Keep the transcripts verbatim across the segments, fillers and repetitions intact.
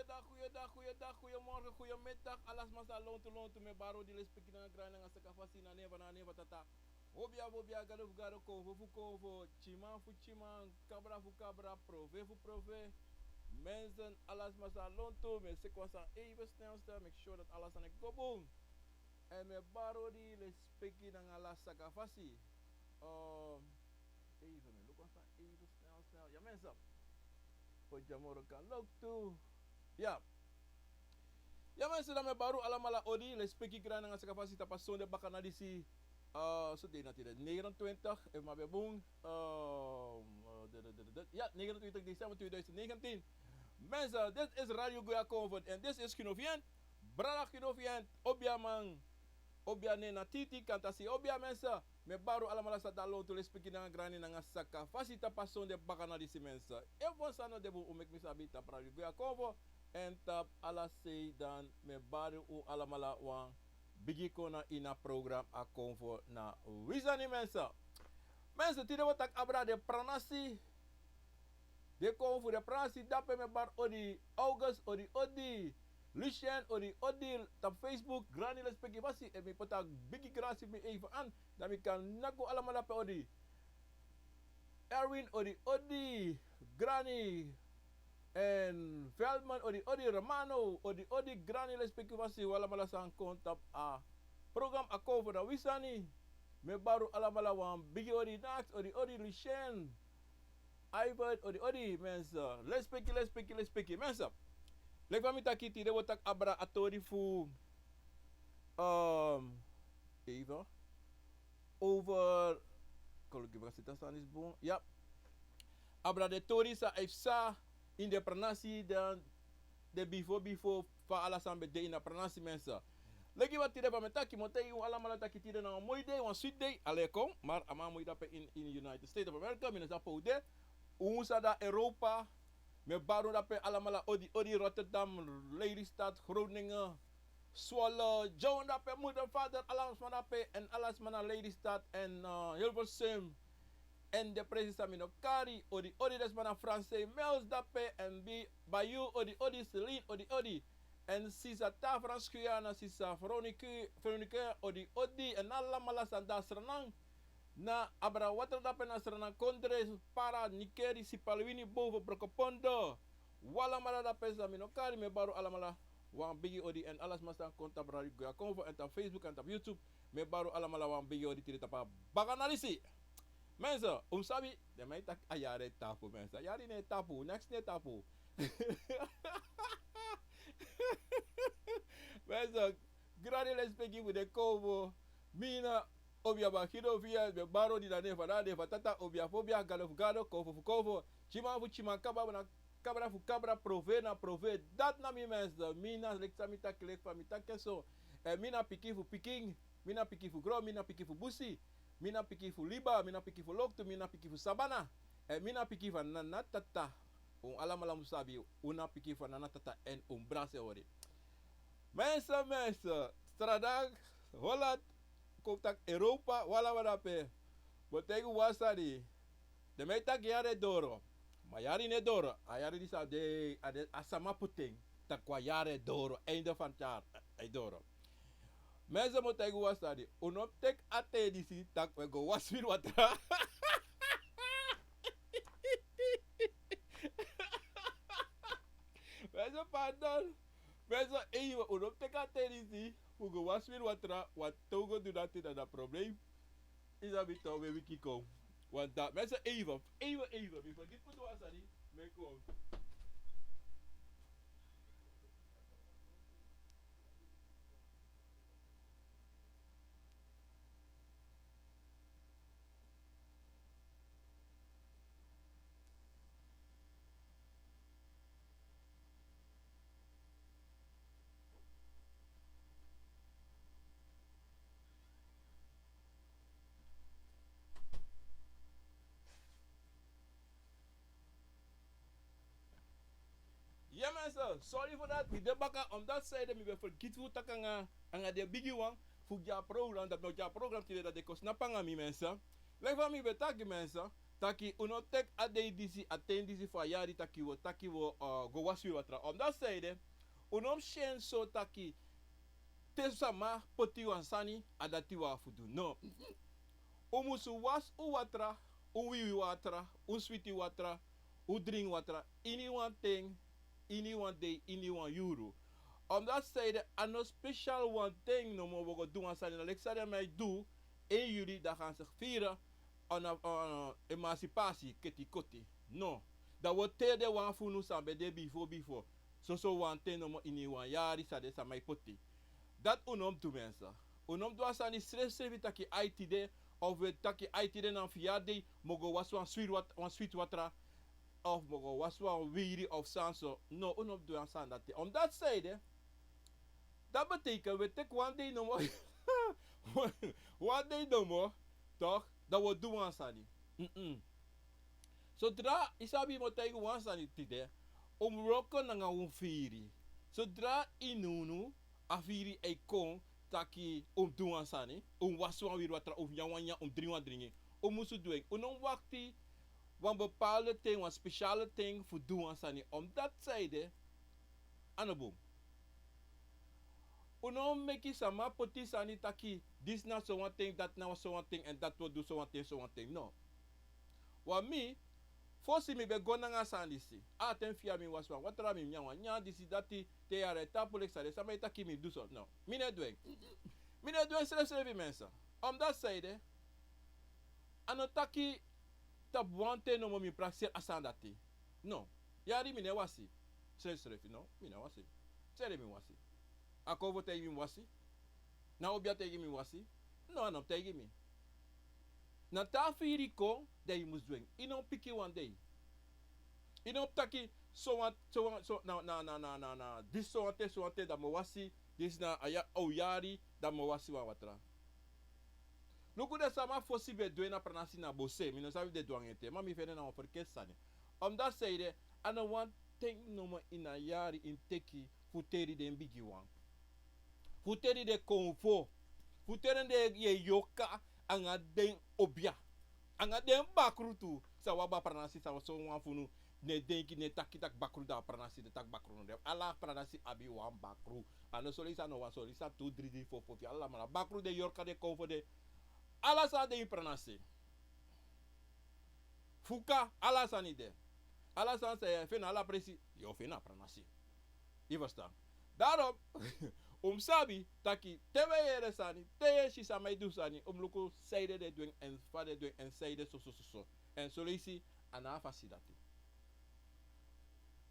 Goeiedag, goeiedag, goeiedag, goeiemorgen, goeiemiddag. Ala sma san lontu, lontu, mi e bari odi, lespeki nanga grani nanga sakafasi na neva, na neva tata. Obia, obia, gado fu gado, konfo fu konfo, tyiman fu tyiman, kabra fu kabra, profe fu profe. Mensen, ala sma san lontu, mi e seki wan sani even snel snel, make sure dat ala sani e go bun. En mi e bari odi, lespeki nanga ala sakafasi. Ehm, even, mi e luku wan sani even snel snel. Ya mensen. Fu dya moro kan loktu. Ya. Ya mensen, dan mi e bari un alamala odi, lespeki, grani nanga sakafasi tapu a sonde bakana disi. Eh, so dei na tide negenentwintig, efu mi abi bun. Ehm, eh, de, de, de, de, de. Ya, negenentwintig december tweeduizend negentien. Mensen, dit is Radio Goya Comfort en dit is Gino Vient. Brada Gino Vient, obiaman. Obia nen na titi, kantasi, obia mensen. Mi e bari un alamala san de lontu, lespeki nanga grani nanga sakafasi tapu a sonde bakana disi mensen. Efu wan sani no de bun, un meki mi sabi tapu Radio Goya Comfort. En tapu ala sei, dan mi e bari un alamala wan bigi kon na ini a program a Comfort na Wi Sani mensen. Mensen, tide wi o taki abra den pranasi. Den kon fu den pranasi, dape mi e bari odi August, odi odi Lucien, odi odi tapu Facebook, grani, lespeki fasi, en mi poti a bigi grasi mi even an, dan mi kan naki un alamala dape odi. Erwin, odi odi, grani, en Veldman, odi odi, Romano, odi odi, grani, lespeki fasi, un alamala san kon tapu a program a Comfort na Wi Sani. Mi e bari un alamala wan bigi odi, Nax, odi odi, Lucien. Ivan, odi odi, mensen. Lespeki, lespeki, lespeki, mensen. Leki fa mi taki, tide wi o taki abra a tori fu, ehm, even, over, kon luku efu a sani disi bun. Ya. Abra den tori san a e psa ini den pranasi, dan den bifo bifo, fa ala sani ben de ini a pranasi, mensen. Leki fa tide fa mi e taki, mi o taigi un alamala taki tide na wan moi dei, wan switi dei, ala e kon, maar a man moi dape in, in United States of America, mi no sabi pe un de. Un san de na Europa, mi e bari un dape alamala odi odi, Rotterdam, Lelystad, Groningen, Zwolle, John dape, moeder, vader, ala sma dape, en ala sma na Lelystad, en, eh, Hilversum. En den presi san mi no kari, odi odi, den sma na Fransei, Mels dape, en Bi-, Bayou, odi odi, Celine, odi odi. En sisa ta Frans Guyana, sisa Veronique, Veronique, odi odi, en alamala san de na Sranan. Na abra watra dape na Sranan kondre, Para, Nickerie, Sipaliwini, Boven, Brokopondo. Un alamala dape san mi no kari, mi e bari un alamala wan bigi odi, en ala sma san kon tapu Radio Goya Comfort, en tapu Facebook, en tapu YouTube. Mi e bari un alamala wan bigi odi tide tapu a bakana disi. Mensen, un sabi, den man e taki a yari e tapu, mensen. A yari no e tapu, neks no e tapu. Mensen, grani, lespeki fu den Konfo. Mi na obia Gino Via, mi e bari odi na nen fu Dati, nen fu Tata, obia fu obia, gado fu gado, konfo fu konfo, tyiman fu tyiman, kabra na kabra fu kabra, profe na profe. Dati na mi, mensen. Mi na, leki san mi taki, leki fa mi taki so. En mi na pikin fu pikin, mi na pikin fu gron, mi na pikin fu busi, mi na pikin fu liba, mi na pikin fu loktu, mi na pikin fu sabana. En mi na pikin fu Nana Tata. Un alamala mu sabi, un na pikin fu Nana Tata, en un brasi ori. Mensen, mensen, Stradak, Holland, kon taki Europa, un alamala dape. Mi o taigi un wan sani. Den man e taki yari e doro. Ma yari no e doro. A yari disi a de, a de, a sama poti en taki wan yari e doro. Einde van het jaar e doro. Mensen, mi o taigi un wan sani. Un no mu teki a ten disi taki un e go wasi wini watra. Mensen, pardon. Mensen, even, un no mu teki a ten disi fu go wasi wini watra, want te un go du dati, dan na problem. Yu sabi toch, we wiki kon. Want dati, mensen, even, even, even, mi fergiti fu du wan sani, mi e kon. Ya mensen, sorry fu dati, mi de baka, omdat san ede mi ben fergiti fu taki anga, anga den bigiwan fu gi a program, dati mi o gi a program tide, dati den kon snapu anga mi, mensen. Leki fa mi ben taki, mensen, taki un no teki a dei disi, a ten disi fu a yari taki wi o, taki wi o, eh, go wasi wi watra. Omdat saide, un no mus si en so taki te sama poti wan sani, a dati wi abi fu du. No. Un musu wasi un watra, un wiwi watra, un switi watra, un dringi watra, ini wan ten, ini wan dei, ini wan yuru. Omdat saide, a no special wan ten nomo wi o go du wan sani, na leki san den man e du, één juli, dan gaan ze vieren, on, on, emancipatie, keti koti. No. Dan wi o teri den wan fu unu san ben de bifo bifo. Soso wan ten nomo ini wan yari san den sama e poti. Dati un no mus du, mensen. Un no mus du a sani srefsrefi taki ai tide, of wi taki ai tide na wan fiyari dei, mi o go wasi wan switi wat-, wan switi watra, of mi o go wasi wan wiri of san so. No, un no mus du a sani dati. Omdat saide, dati betekent wi e teki wan dei nomo. Wan dei nomo, toch? Dan wi o du wan sani. Mm-mm. Sodra yu sabi yu mu taigi wan sani tide, un mus wroko nanga un firi. Sodra yu nunu, a firi e kon taki un mus du wan sani, un mus wasi wan wiri watra, un mus nyan wan nyan, un mus dringi wan dringi. Un musu du en. Un no mus wakti wan bepaalde ten, wan spesiale ten fu du wan sani. Omdat saide, a no bun. Un no mus meki sama poti sani taki, disi na sowan ten, dati na sowan ten, èn dati wi o du sowan ten, sowan ten. No. Wan mi, fosi mi ben go nanga a sani disi. A ten fi a mi wasi wan watra, mi nyan wan nyan, disi dati, te yari e tapu, leki san den sama e taki, mi du so. No. Mi no e du en. Mi no e du en srefsrefi, mensen. Omdat saide, a no taki tapu wan ten nomo mi prakseri a sani dati. No. Yari mi no e wasi. Srefsrefi, no, mi no e wasi. Srefsrefi mi wasi. A konfo taigi mi mi wasi? Na obia taigi mi mi wasi? No, a no taigi mi. Na te a firi kon, dan yu mus du en. Yu no mus piki wan dei. Yu no mus taki, sowan, sowan, so, na, na, na, na, na, na, disi sowan ten, sowan ten, dan mi o wasi, disi na a ya-, a o yari, dan mi o wasi wan watra. Luku den sama fosi ben du en na pranasi na bose, mi no sabi den du anga en te, ma mi feni en na wan ferketi sani. Omdat saide, a no wan ten nomo ini a yari yu mus teki fu teri den bigiwan. Fu teri den konfo. Fu teri den yeye yorka anga den obia. Anga den bakru tu. San wi abi a pranasi, san sowan fu unu no e denki, no e taki taki bakru, dan a pranasi, no e taki bakru no de. Ala pranasi abi wan bakru. A no soleisi a no wan, soleisi a tu, dri, dri, fo, fo, fi, ala man. A bakru de, yorka de, konfo de. Ala sani de ini pranasi. Fuka, ala sani de. Ala sani san yu e feni, ala presi, yu o feni a pranasi. Yu ferstan? Daarom, un mus sabi taki te wi e yere sani, te yu e si sama e du sani, un mus luku saide den e du en, èn fa den e du en, èn saide soso, soso. Èn soleisi, a no a fasi dati.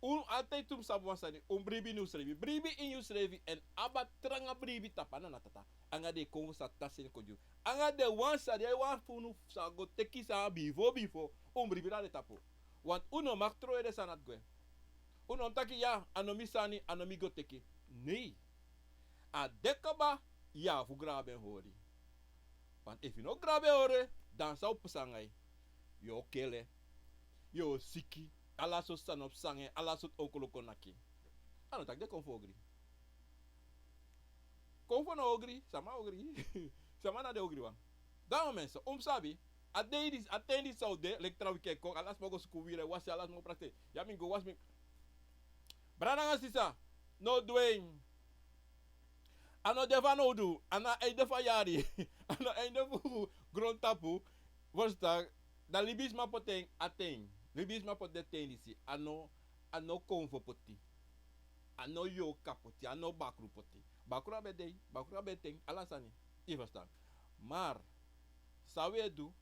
Un altijd un mus sabi wan sani, un mus bribi ini unsrefi. Bribi ini unsrefi, èn abi a tranga bribi tapu a Nana Tata anga den konfo san Tata seni kon gi un. Anga den wan san, den wan fu unu san go teki sani bifo bifo, un mus bribi na den tapu. Want un no mag trowe den sani dati gwe. Un no mus taki ya, a no mi sani, a no mi go teki. Nei. A de kaba, yu abi fu grabu en hori. Want efu yu no grabu en hori, dan san o pasa nanga yu? Yu o kele, yu o siki, ala sortu sani o pasa nanga en, ala sortu ongeluk o naki. A no taki den konfo ogri. Konfo no ogri, sama ogri. Sama na den ogriwan. Daarom mensen, un mus sabi, a dei disi, a ten disi san un de, leki tra wiki e kon, ala sma o go suku wiri, wasi, ala sma o prakseri. Ya mi go wasi mi. Brada nanga sisa, no du en. A no de fanowdu, a no a einde fu a yari, a no a einde fu grontapu. Ferstan? Dan libisma poti en a ten. Libisma poti den ten disi. A no, a no konfo poti. A no yorka poti, a no bakru poti. Bakru abi en dei, bakru abi en ten, ala sani. Yu ferstan? Maar san wi e du,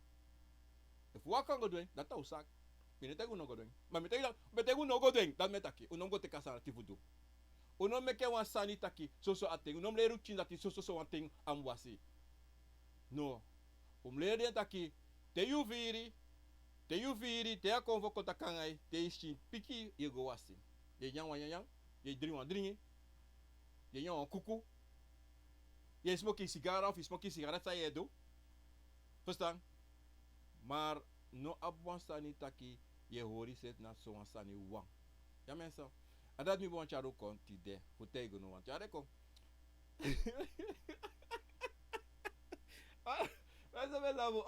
efu wan kan go du en, dati na un saki. Mi no e taigi un no go du en. Ma mi taigi, mi e taigi un no go du en, dati mi e taki. Un no mus go teki a sani dati fu du. Un no mus meki en wan sani taki soso a ten. Un no mus leri un pikin dati soso, sowan ten a mus wasi. No. Un mus leri den taki, te yu firi, te yu firi, te a konfo kon taki nanga yu, te yu pikin, yu e go wasi. Yu e nyan wan nyanyan, yu e dringi wan dringi, yu e nyan wan kuku, yu e smoki sigara, of yu smoki sigara, san yu e du. Ferstan? Maar no abi wan sani taki yu e hori seti na sowan sani wan. Ya mensen, a dati mi bo wan tyari un kon tide, fu taigi unu wan tyari kon. Ah, Esa ben lafu.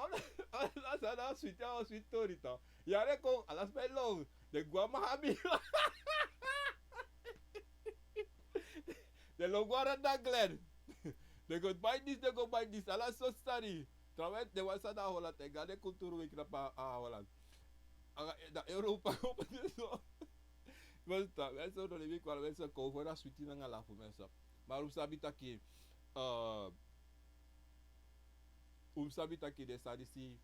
Ala sani na switi, a wan switi tori tan. Yari kon, ala sani ben lafu. Den go a Mahabi. Den lobi go a Radaglen. Den go bai disi, den go bai disi. Ala sortu sani. Trouwens, den wan sani na Holland, e go a den kulturu week na pa, a Holland. Anga, na Europa, so. Mensen, mensen, no, den week wan, mensen, kon fu na switi nanga lafu, mensen. Ma un sabi taki, eh, un sabi taki den sani disi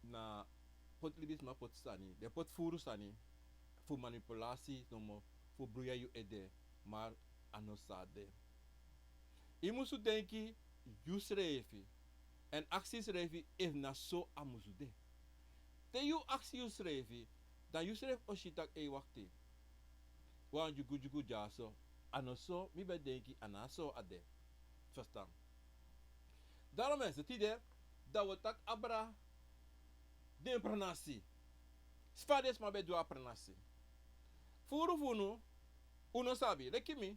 na poti libisma poti sani, den poti furu sani fu manipulasi nomo, fu bruya yu ede, maar a no so a de. Yu musu denki yusrefi, èn aksi yusrefi efu na so a musu de. Te yu aksi yusrefi, dan yusrefi o si taki: "Ei, wakti. Wan dyugudyugu dyaso, a no so mi ben denki, a na so a de." Verstaan? Daarom mensen, tide, dan wi o taki abra den pranasi. Fa den sma ben du a pranasi. Furu fu unu, un no sabi, leki mi,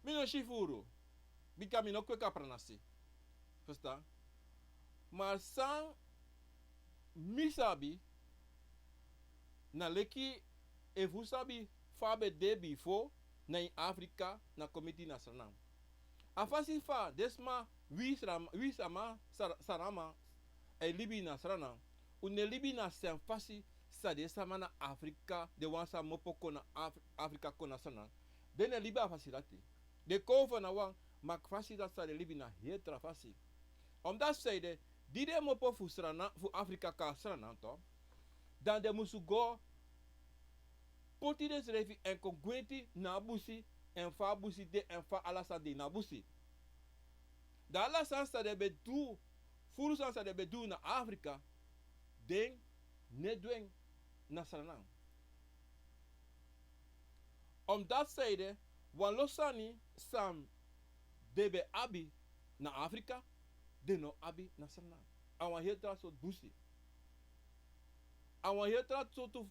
mi no si furu, bika mi no kweki a pranasi. Verstaan? Maar san mi sabi, na leki efu un sabi fa a ben de bifo, na ini Afrika, na kon miti na Sranan. A fasi fa den sma, wi Sra-, wi sama, Sra-, Sranan, e libi na Sranan. Un e libi na san fasi san den sama na Afrika, den wan san mopo kon na Af-, Afrika kon na Sranan, den no e libi a fasi dati. Den kon fu na wan, ma a fasi dati san den libi na heri tra fasi. Omdat san ede, di den mopo fu Sranan, fu Afrika kon na Sranan, toch, dan den musu go poti densrefi èn kon gwenti na a busi, èn fa a busi de, èn fa ala sani de na a busi. Dan ala sani san den ben du, furu sani san den ben du na Afrika, den no e du en na Sranan. Omdat san ede, wanlo sani san den ben abi na Afrika, den no abi na Sranan. A wan heri tra sortu busi. A wan heri tra sortu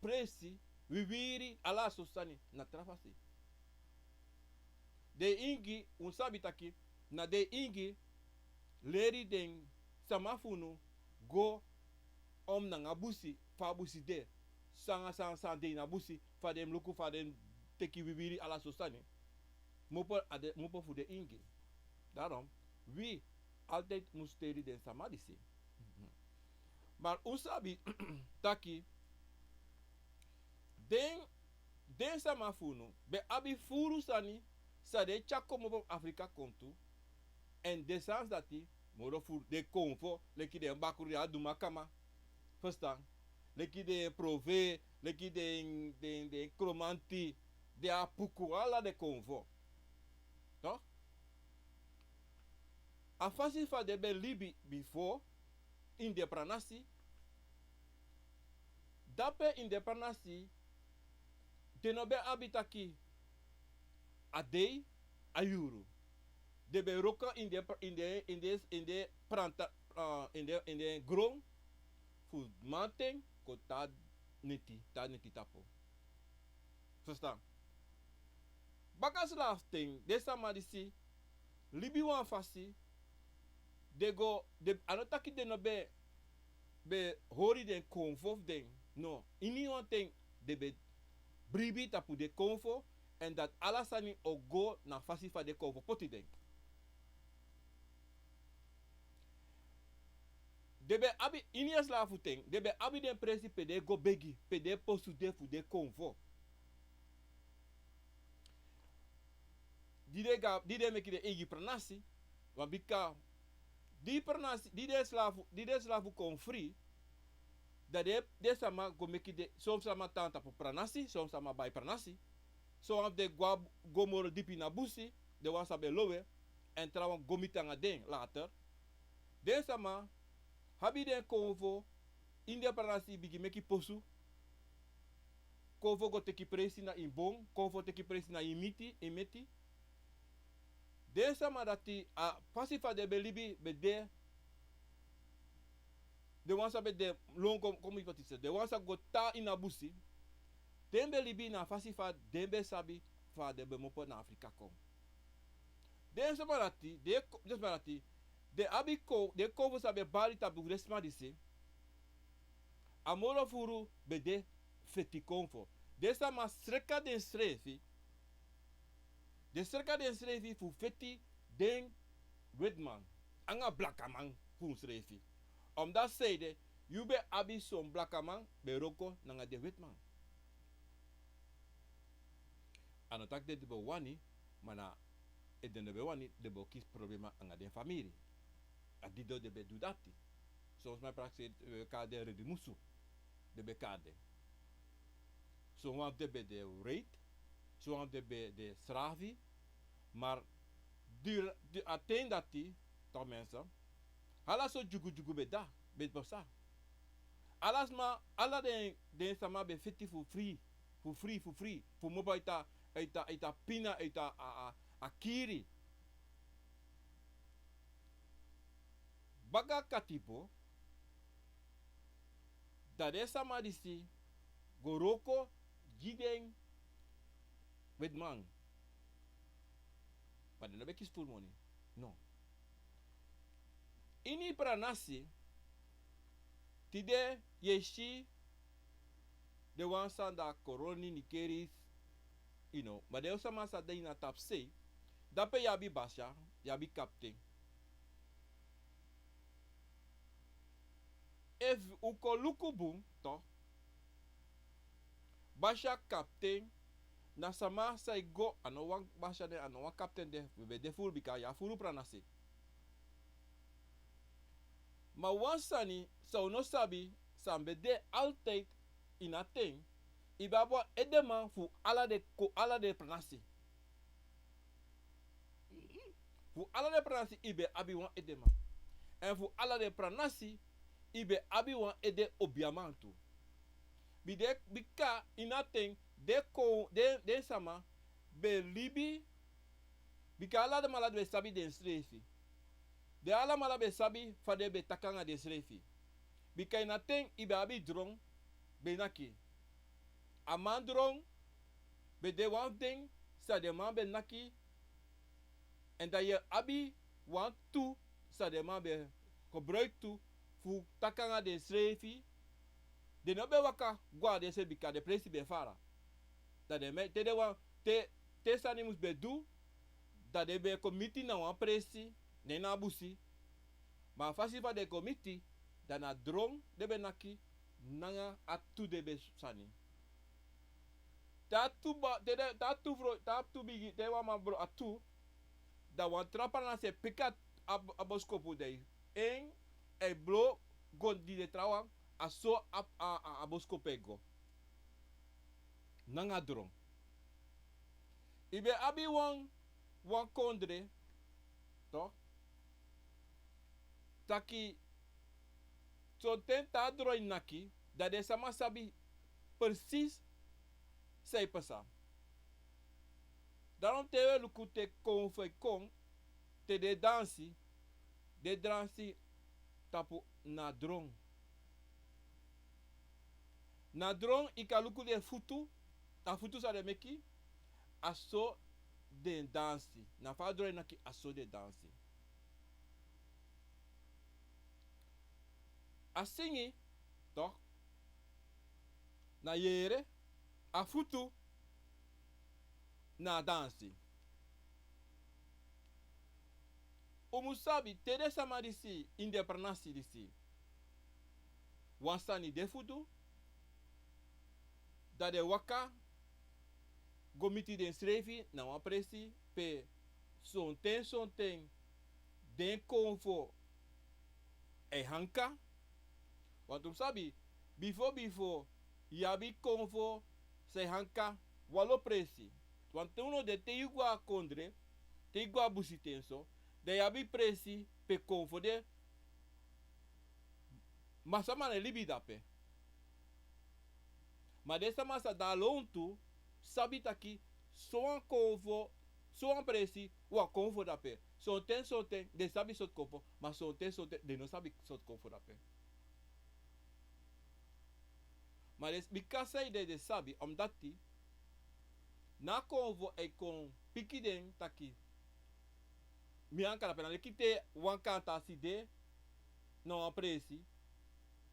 presi, wiwiri, ala sortu sani na tra fasi. Den ingi, un sabi taki, na den ingi leri den sama fu unu go om nanga busi, fa busi de, san, san, san de na busi, fa den luku, fa den teki wiwiri, ala sortu sani. Mopo a de, mopo fu den ingi. Daarom, wi altijd musu teri den sama disi. Maar un sabi taki den, den sama fu unu ben abi furu sani san den tyari komopo fu Afrika kon tu. Èn den sani dati, moro furu, den konfo, leki den bakru, den adumakama. Verstaan? Leki den prove, leki den, den, den kromanti, den apuku, ala den konfo. Toch? A fasi fa den ben libi bifo, ini den pranasi, dape ini den pranasi, den no ben abi taki a dei, a yuru. Den ben wroko ini den, ini den, ini den, ini den pranta, ah, ini den, ini den gron, fu mamanten kon te na neti, te na neti tapu. Verstaan? Baka slaaften, den sama disi libi wan fasi, den go, den, a no taki den no ben, ben hori den konfo fu den. No, iniwan ten den ben bribi tapu den konfo, èn dati ala sani o go na fasi fa den konfo poti den. Den ben abi, ini a slaafu ten, den ben abi den presi pe den go begi, pe den posu de fu den konfo. Di den ga, di den meki den eigi pranasi, wan bika, di pranasi, di den slafu, di den slafu kon fri, dan den, den sama go meki den, son sama tan tapu pranasi, son sama bai pranasi, son wan fu den go, go moro dipi na busi, den wan san ben lowe, èn trawan go miti nanga den later. Den sama abi den konfo, ini den pranasi bigin meki posu. Konfo go teki presi na ini bon, konfo teki presi na ini miti, ini meti. Den sama dati, a fasi fa den ben libi ben de, den wan san ben de lon kon, kon mi poti se, den wan san go tan ini a busi, den ben libi na a fasi fa den ben sabi fa den ben mopo na Afrika kon. Den sama dati, den ko-, den sama dati, te abi kon, den konfo san ben bari tapu fu den sma disi, a moro furu ben de feti konfo. Den sama sreka densrefi, den sreka densrefi fu feti den wetiman anga blakaman fu unsrefi. Omdat sanede, yu ben abi son blakaman ben wroko nanga den wetiman. A no taki den ben wani, ma na efu den no ben wani, den ben o kisi problema anga den famiri. A didon den ben du dati. Son sma prakseri, eh, kari den redimusu. Den ben kari den. Son wan fu den ben de wreed, son wan fu den ben de srafi, maar di, di a ten dati, toch mensen, ala so dyugudyugu ben de, ben pasa. Ala sma, ala den, den sama ben feti fu fri, fu fri, fu fri, fu mopo uit a, uit a, uit a pina, uit a, a, a, a kiri. Baka katipo, dan den sama disi go wroko gi den wetiman. Ma den no ben kisi furu moni. No. Ini pranasi, tide yu e si den wan san de a koloni, Nigeria, you know, ma den sama san de ini a tapusei, dape yu abi basi, yu abi kapten. Efu un kon luku bun, toch, basi, kapten, na sama san e go, a no wan basi de, a no wan kapten de, wi ben de furu bika yu abi furu pranasi. Ma wan sani san un no sabi, san ben de altijd ini a ten, yu ben abi wan edeman fu ala den ko-, ala den pranasi. Fu ala den pranasi yu ben abi wan edeman. Èn fu ala den pranasi yu ben abi wan ede obiaman tu. Bi den, bika ini a ten den kon, den, den sama ben libi, bika alamala den ben sabi densrefi. Den alamala ben sabi fa den ben taki anga densrefi. Bika ini a ten yu ben abi dron ben naki. A man dron ben de wan fu den san den man ben naki. Èn dan yu abi wantu san den man ben gebruik tu fu taki anga densrefi. Den no ben waka go na densrefi bika den presi ben fara. Dan den man, te den wan, te, te sani mus ben du, dan den ben kon miti na wan presi, ne na a busi. Ma a fasi fa den kon miti, dan na dron den ben naki, nanga a tu den ben sani. Te a tu ba, te den, te a tu fro, te a tu bigi, te wan man bro a tu, dan wan tra pranasi e piki a, a boskopu dan yu en, e blo go gi den trawan, a so a, a, a, a boskopu e go. Nanga dron. Yu ben abi wan, wan kondre, toch? Taki, sonten te a dron e naki, dan den sama sabi precies san e pasa. Daarom te wi e luku te konfo e kon, te den dansi, den dansi tapu na dron. Na dron yu kan luku den futu, a futu san den meki, a so den dansi. Na fa a dron e naki, a so den dansi. A singi, toch, na yere, a futu, na dansi. Un mus sabi, te den sama disi ini den pranasi disi, wan sani de fu du, dan den waka go miti densrefi na wan presi pe sonten sonten den konfo e hanka. Want un sabi, bifo bifo yu abi konfo san e hanka wanlo presi. Want te un no de, te yu go a kondre, te yu go a busi ten so, dan yu abi presi pe konfo de. Ma sama no e libi dape. Ma den sama san de a lontu sabi taki sowan konfo, sowan presi, wan konfo dape. Sonten sonten den sabi sortu konfo, ma sonten sonten den no sabi sortu konfo dape. Ma den, bika sanede den sabi, omdati na konfo e kon piki den taki Mi anka dape na leki te wan kantasi de na wan presi.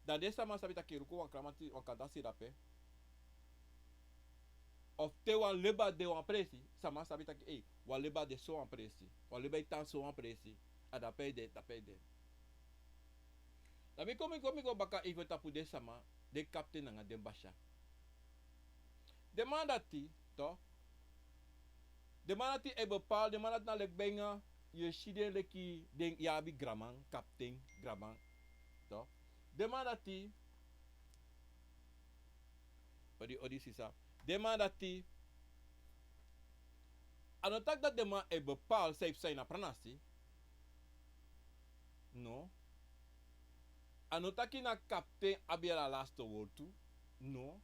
Dan den sama sabi taki luku wan klamati, wan kantasi dape. Of te wan leba de wan presi, sama sabi taki, ei, wan leba de so wan presi. Wan leba e tan so wan presi. A dape de, dape de. Dan mi kon, mi kon, mi kon baka even tapu den sama, den kapten nanga den basha. Den man dati, toch. Den man dati e bepaal, den man dati na leki benga, yu e si den leki, den yu abi granman, kapten, granman, toch. Den man dati, odi, odi sisa. Den man dati, a no taki dati den man e bepaal san e psa ini a pranasi. No. A no taki na kapten abi a laatste wortu. No.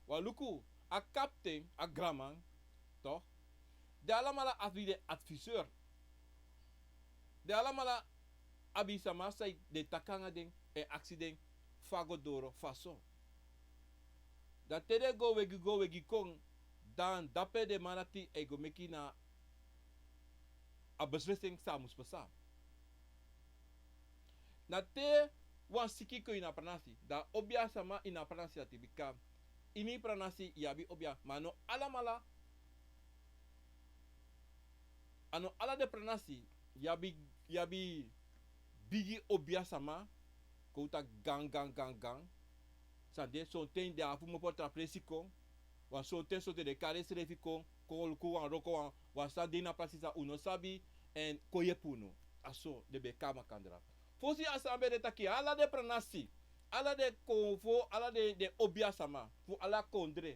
Wan luku, a kapten, a granman, toch. Den alamala abi den adviseur. Den alamala abi sama san den taki nanga den, èn aksi den fa go doro, fa so. Dan te den go wegi, go wegi kon, dan dape den man dati e go meki na a beslissing san a mus pasa. Na te wan siki kon ini a pranasi, dan obia sama ini a pranasi dati, bika ini pranasi yu abi obia, ma a no alamala, a no ala den pranasi yu abi, yu abi bigi obia sama, kon taki gan, gan, gan, gan. San de, sonten den abi fu mopo tra presi kon. Wan sonten, sonten den kari ensrefi kon, kon luku wan wroko, wan, wan sani de ini a prasi san un no sabi, èn kon yepi unu. A so den ben e kon na makandra. Fosi a sani ben de taki ala den pranasi, ala den konfo, ala den, den obia sama fu ala kondre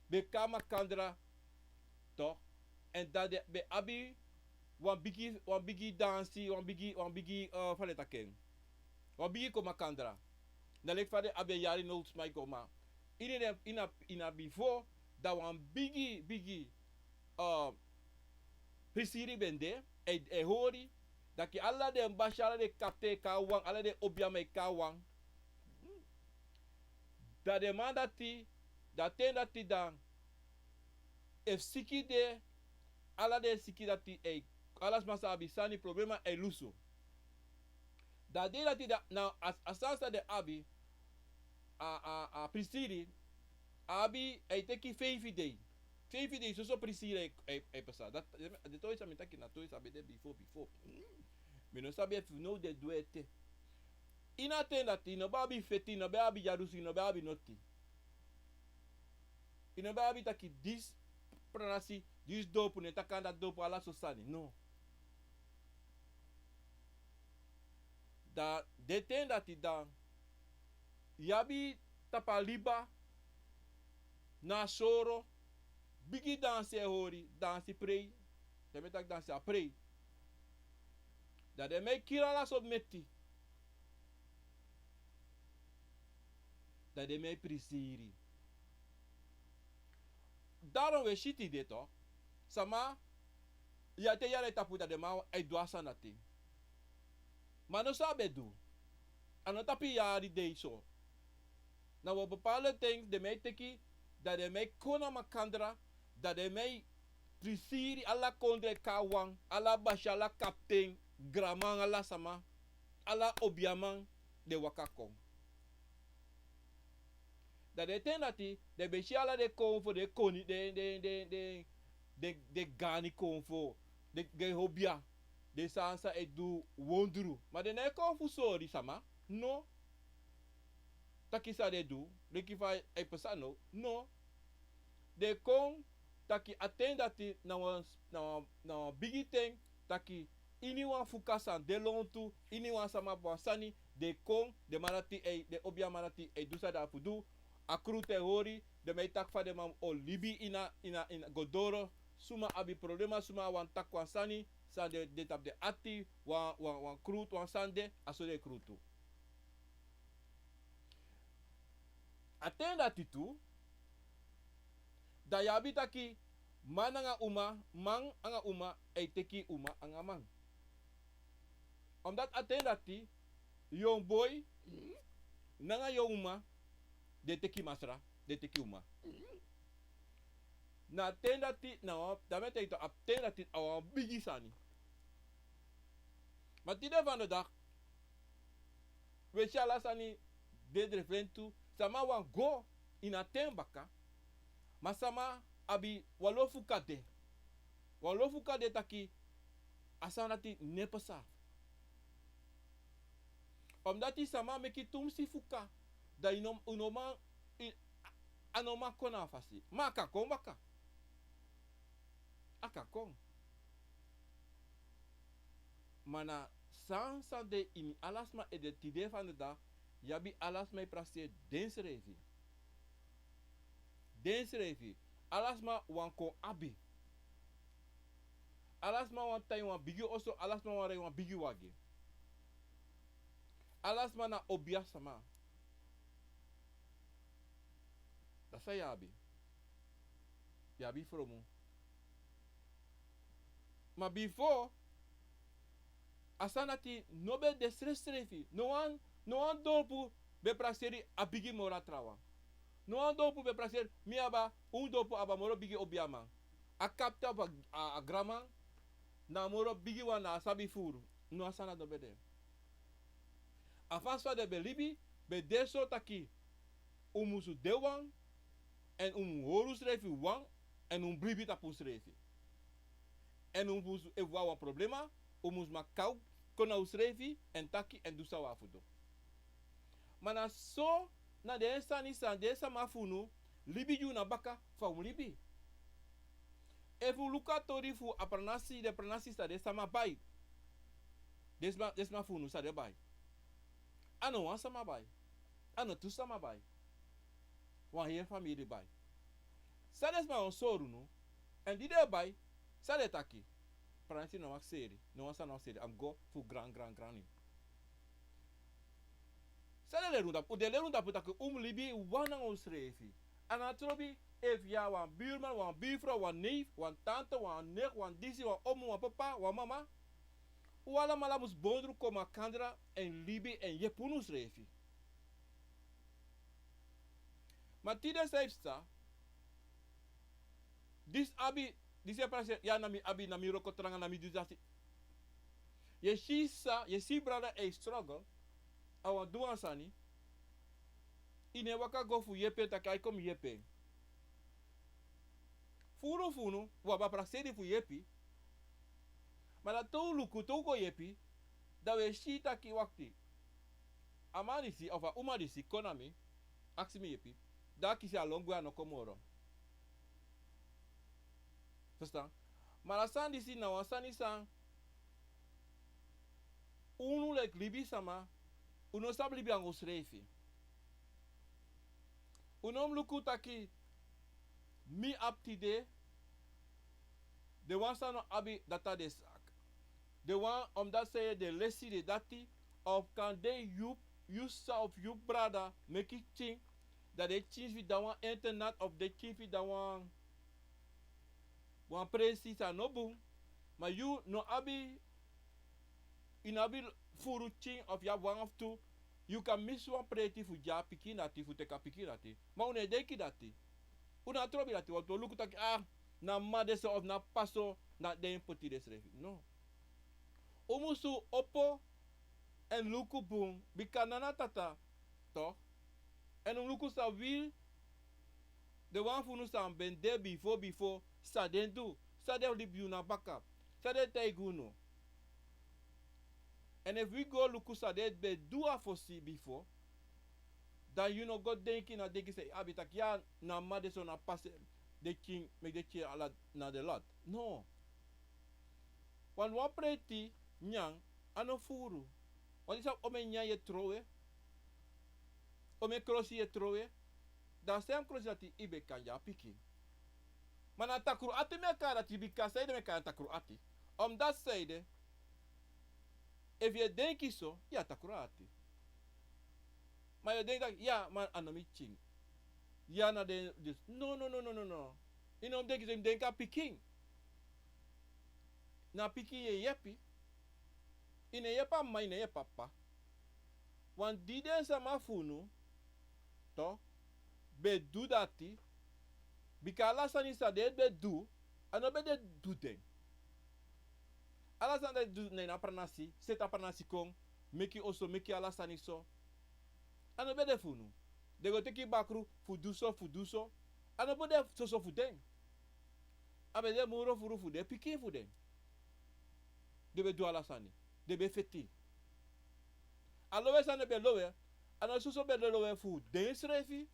ben e kon na makandra, toch. Èn dan den ben abi wan bigi, wan bigi dansi, wan bigi, wan bigi, eh, fa den taki en, wan bigi kon makandra. Na leki fa den abi yari now sma e kon, ma ini den, ini a, ini a bifo, dan wan bigi, bigi, eh, prisiri ben de, e, e hori, taki ala den basi, ala den kapten e kon na wan, ala den obiaman e kon na wan. Dan den man dati, dan a ten dati dan, efu siki de, ala den siki dati e, ala sma sa abi sani, problema e lusu. Dan a dei dati dan, na a, a sani san den abi, a, a, a prisiri, a abi, e teki feifi dei. Feifi dei soso prisiri e, e, e pasa. Dati, den tori san mi taki na tori san ben de bifo, bifo. Mi no sabi efu now den du en ete. Ini a ten dati, yu no ben abi feti, yu no ben abi dyalusu, yu no ben abi noti. Yu no ben abi taki disi pranasi, disi donpu, ne taki anda donpu, ala so sani. No. Dan den ten dati dan, yu abi tapu a liba, na soro, bigi dansi e hori, dansi prei. Den mi e taki dansi a prei. Dan den mi e kiri ala sortu meti. Dan den mi e prisiri. Daarom wi e si tide toch, sama, ya te yari e tapu dan den man e du a sani dati. Ma no san a ben du. A no tapu yari dei so. Na wan bepaalde ten den mi e teki, dan den mi e kon na makandra, dan den mi e prisiri ala kondre kon na wan, ala basi, ala kapten, granman, ala sama, ala obiaman, den waka kon. Dan den ten dati, den ben si ala den konfo, den koni, den, den, den, den, den, den gani konfo, den, den obia, den sani san e du wondru. Ma den no e kon fu sori sama, no. Taki san den du, leki fa e pasa now, no. Den kon taki a ten dati na wan, na wan, na wan bigi ten, taki ini wan fuka san de lontu, ini wan sama abi wan sani, den kon, den man dati e, den obiaman dati e du san den abi fu du, a krutu e hori, den mi e taki fa den man o libi ini a, ini a, ini a go doro, suma abi problema, suma wani taki wan sani, san de, de tapu den ati, wan, wan, wan krutu, wan sani de, a so den e krutu. A ten dati tu, dan yu abi taki man nanga uma, man nanga uma e teki uma nanga man. Omdat a ten dati, yon boi nanga yon uma, den teki masra, den teki uma. Na a ten dati, na wan, dan mi e taigi tu, a ten dati a wan bigi sani. Ma tide van de dag, we si ala sani de drefentu, sama wan go ini a ten baka, ma sama abi wan lo fuka de. Wan lo fuka de taki a sani dati no e pasa. Omdati sama meki tumsi fuka, dan yu no, yu no man, yu, a no man kon na a fasi. Ma a kan kon baka. A kan kon. Ma na san san de ini ala sma ede tide van de dag, yu abi ala sma e prakseri densrefi. Densrefi. Ala sma wan kon abi. Ala sma wan tan ini wan bigi oso, ala sma wan rij wan bigi wagi. Ala sma na obia sama. Dati san yu abi. Yu abi fromu. Ma bifo, a sani dati no ben de srefsrefi. No wan, no wan dorpu ben prakseri a bigi moro a trawan. No wan dorpu ben prakseri, mi abi, un dorpu abi moro bigi obiaman. A kapten fu a, a, a granman, na a moro bigi wan, na a sabi furu. No, a sani dati no ben de. A fasi fa den ben libi, ben de so taki un musu de wan, èn un mu hori unsrefi wan, èn un mu bribi tapu unsrefi. Èn un musu, efu un abi wan problema, un musu man kon na unsrefi, èn taki, èn du san un abi fu du. Ma na so, na den sani san den sama fu unu libi gi unu na baka fa un mu libi. Efu un luku a tori fu a pranasi, den pranasi san den sama bai. Den sma, den sma fu unu san den bai. A no wan sama bai. A no tu sama bai. Wan heri famiri bai. San den sma wani sori unu, èn di den bai, san den taki. Pranasi no wani seri, no wan sani no wani seri, a mu go fu gran, gran, gran nen. San den leri unu tapu, den leri unu tapu taki un mu libi wan nanga unsrefi. A no trobi efu yu abi wan birman, wan birfrow, wan neef, wan tante, wan nicht, wan disi, wan omu, wan papa, wan mama. Un alamala musu bondru kon makandra èn libi èn yepi unsrefi. Ma tide san yu psa, disi abi, disi e prakseri, ya na mi abi, na mi wroko tranga, na mi du dati. Yu e si san, yu e si brada e struggle, a wani du wan sani, yu no e waka go fu yepi en taki a e kon mi yepi en. Furu fu unu, un abi a prakseri fu yepi. Ma dan te un luku, te un go yepi, dan un e si taki wakti. A man disi, of a uma disi, kon na mi, aksi mi yepi. Dan a kisi a lon gwe, a no kon moro. Verstaan? Ma a sani disi na wan sani san unu leki libisama, un no sabi libi nanga unsrefi. Un no mu luku taki mi abi tide, den wan san no abi dati a den saki. Den wan, omdat san yu e de lesi den dati, of kande yu, yu sisa of yu brada meki pikin, dan den pikin fu yu de na wan internat of den pikin fu yu de na wan, wan presi san no bun, ma yu no abi, yu no abi furu pikin of yu abi wan of tu, yu kan misi wan preti fu gi a pikin dati, fu teki a pikin dati. Ma un no e denki dati. Un no e trobi dati, want un o luku taki, ah, na mama de so of na papa so, na den poti densrefi. No. Un musu opo èn luku bun, bika nana tata, toch? Èn un luku san wi, den wan fu unu san ben de bifo, bifo, san den du, san den libi unu na baka, san den taigi unu. Èn efu wi go luku san den ben du a fosi bifo, dan yu no go denki na denki san yu abi taki ya na mama de so na papa so, den pikin, meki den pikin ala na den lat. No. Wan, wan preti nyan, a no furu. Wan, yu sabi omeni nyan yu e trowe? Omeni krosi yu e trowe? Dan a sem krosi dati yu ben kan gi a pikin. Ma na takru ati mi e kari dati, bika sanede mi e kari takru ati? Omdat sanede, efu yu e denki so, yu e takru ati. Ma yu e denki taki, ya, ma a no mi pikin. Ya na den, dus, no, no, no. Yu no mu denki so, yu mu denki a pikin. Na pikin yu e yepi. Yu no e yepi a mama, yu no e yepi a papa. Wan, di den sama fu unu, toch, ben du dati, bika ala sani san den ben du, a no ben de du den. Ala sani dati du na ini a pranasi, seti a pranasi kon, meki oso, meki ala sani so. A no ben de fu unu. Den go teki bakru fu du so, fu du so. A no ben de soso fu den. A ben de moro furu fu den pikin fu den. Den ben du ala sani. Den ben feti. A lowe san den ben lowe, a no soso ben de lowe fu densrefi.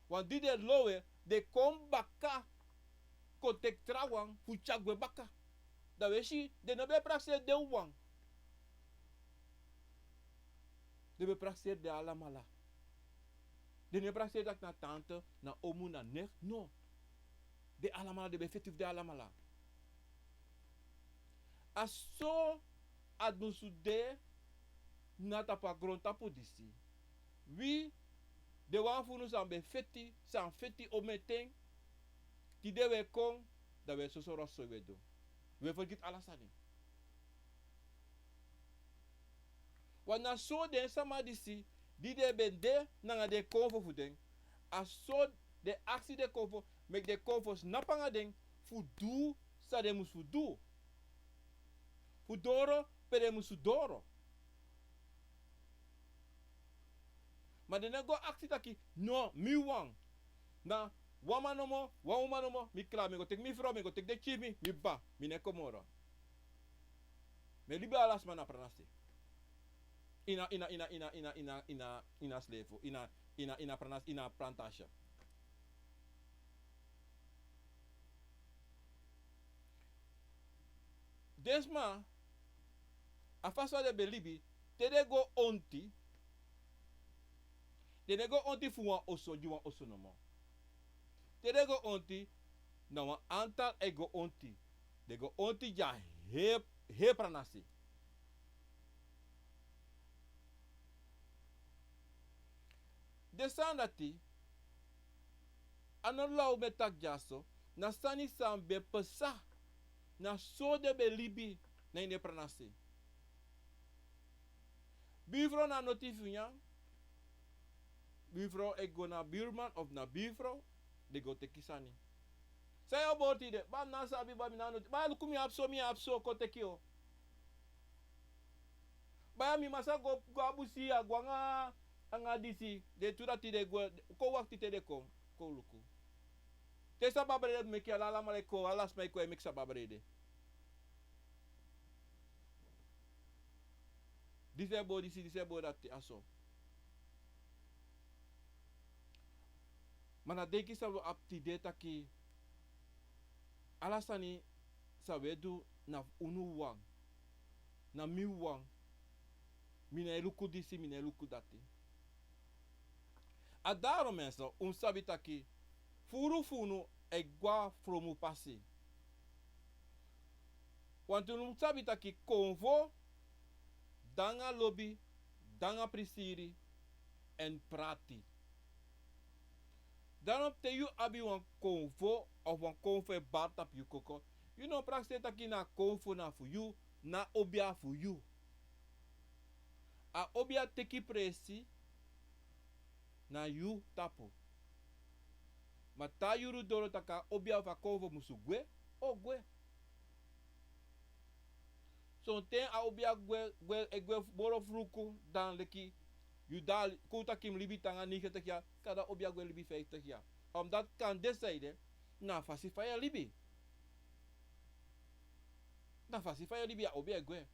Want di den lowe, den kon baka kon teki trawan fu tyari gwe baka. Dan wi e si, den no ben prakseri den wan. Den ben prakseri den alamala. Den no e prakseri taki na tante, na omu, na nicht, no. Den alamala, den ben feti fu den alamala. A so a dunsu de na tapu a grontapu disi. Wi, den wan fu unu san ben feti, san feti omen ten, tide wi e kon, dan wi e soso rotso wi e du. Wi e fergiti ala sani. Want na so den sama disi, di den ben de nanga den konfo fu den, a so den aksi den konfo, meki den konfo snapu nanga den, fu du san den musu du. Fu doro pe den musu doro. Ma den no go aksi taki, no, mi wan. Na wan man nomo, wan uman nomo, mi kla, mi go teki mi frow, mi go teki den pikin fu mi, mi kba, mi no e kon moro. Mi e libi ala sma na pranasi. Ini a, ini a, ini a, ini a, ini a, ini a, ini a, ini a slefu, ini a, ini a, ini a pranasi, ini a plantasi. Den sma, a fasi fa den ben libi, te den go onti, den no e go onti fu wan oso, gi wan oso nomo. Te den go onti, na wan antal e go onti. Den go onti gi a heri, heri pranasi. Den sani dati, a no law mi e taki dyaso, na sani san ben pasa, na so den ben libi na ini den pranasi. Birfrow na noti fu nyan. Birfrow e go na birman of na birfrow, den go teki sani. San yu o bori tide, baya mi no sabi, baya mi no noti, baya luku mi abi so, mi abi so, kon teki o. Baya mi masa go, go a busi ya, go anga, anga disi, den tu dati den go, kon wakti te den kon, kon luku. Te sabi a brede meki ala, ala mara e kon, ala sma e kon e meki sabi a brede. Disi e bori disi, disi e bori dati, a so. Ma na denki san wi abi tide taki, ala sani san wi e du na fu unu wan, na mi wan, mi no e luku disi, mi no e luku dati. A daarom mensen, un mus sabi taki, furu fu unu e gwe a fromu pasi. Want un mus sabi taki konfo, de anga lobi, de anga prisiri, èn prati. Daarom te yu abi wan konfo, of wan konfo e bari tapu yu koko, yu no prakseri taki na konfo na fu yu, na obia fu yu. A obia teki presi na yu tapu. Ma te a yuru doro taki a obia fu a konfo musu gwe, o gwe. Sonten a obia gwe, gwe, e gwe moro fruku dan leki yu dati, kon taki mi libi te anga negentig yari, kande a obia gwe libi vijftig yari. Omdat kande san ede, na a fasi fa yu e libi. Na a fasi fa yu e libi, a obia e gwe.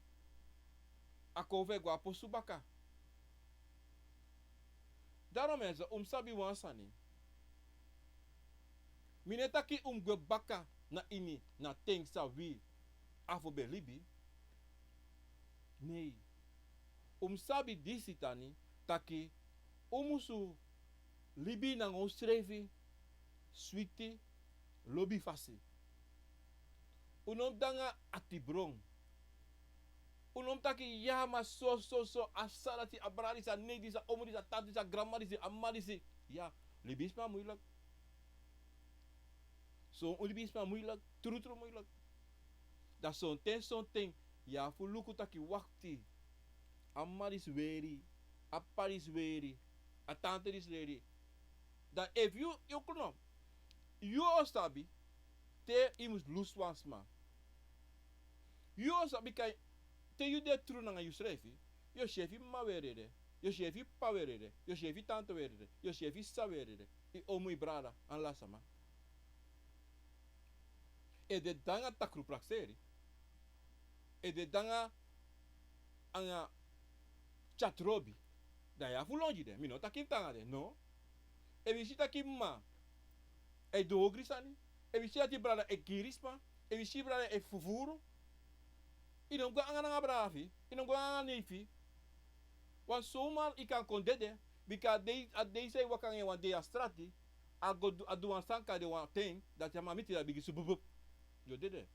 A konfo e gwe a posu baka. Daarom mensen, un mus sabi wan sani. Mi no e taki un mus gwe baka na ini na ten san wi afo ben libi. Nee. Un mus sabi disi tani, taki un musu libi nanga unsrefi switi, lobi fasi. Un no mus de anga atibron. Un no mus taki, ya, ma so, so, so, a sisa disi, a brada disi, a nei disi, a omu disi, a tata disi, a granma disi, a m'ma disi. Ya, libisma muilek. So, un libisma muilek, trutru muilek. Dan sonten, sonten, yu abi fu luku taki wakti. A m'ma disi weri, a p'pa disi weri, a tante disi weri. Dan efu yu, yu kno, yu o sabi, te yu mus lusu wan sma. Yu o sabi kai, te yu de tru nanga yusrefi, yu o si efu yu m'ma weri ede, yu o si efu yu p'pa weri ede, yu o si efu yu tante weri ede, yu o si efu yu sisa weri ede, yu omu, yu brada, ala sama. Efu den de nanga takru prakseri, efu den de nanga tyatru lobi, dan yu abi fu lon gi den. Mi no taki yu mus tan nanga den, no. Efu yu si taki yu m'ma e du ogri sani, efu yu si taki yu brada e kiri sma, efu yu si yu brada e fufuru, yu no mus go nanga nanga brada fi yu, yu no mus go nanga nei fi yu. Wan zomaar yu kan kon dede, bika a dei, a dei san yu waka nanga en wan dei a strati, a go du, a du wan sani kande wan ten, dati a man miti, dan a bigin sububup, yu o dede.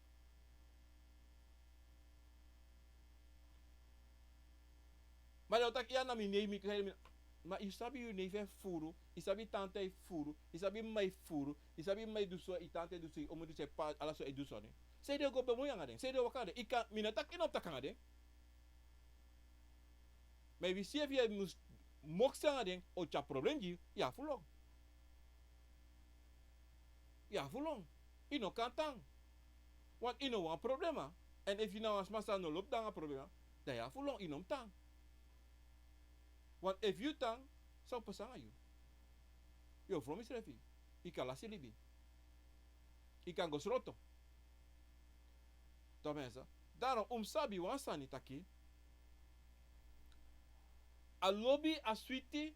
Ma den o taki: "Ya, na mi nei, mi kari mi." Ma yu sabi yu nei fu e fufuru, yu sabi yu tante e fufuru, yu sabi yu m'ma e fufuru, yu sabi yu m'ma e du so, yu tante e du so, yu omu e du so, yu p'pa, ala so e du so, ne? Sanede yu o go bemui nanga den? Sanede yu o waka nanga den? Yu kan, mi no taki yu no mus taki nanga den. Ma efu yu si efu yu mus moksi nanga den o tyari problem gi yu, yu abi fu lon. Yu abi fu lon. Yu no kan tan. Want yu no wani problema. Èn efu yu na wan sma san no lobi nanga problema, dan yu abi fu lon, yu no mus tan. Want efu yu tan, san o pasa nanga yu? Yu o fromi yusrefi. Yu kan lasi libi. Yu kan go sroto. Toch mensen, daarom un mus sabi wan sani taki, a lobi, a switi,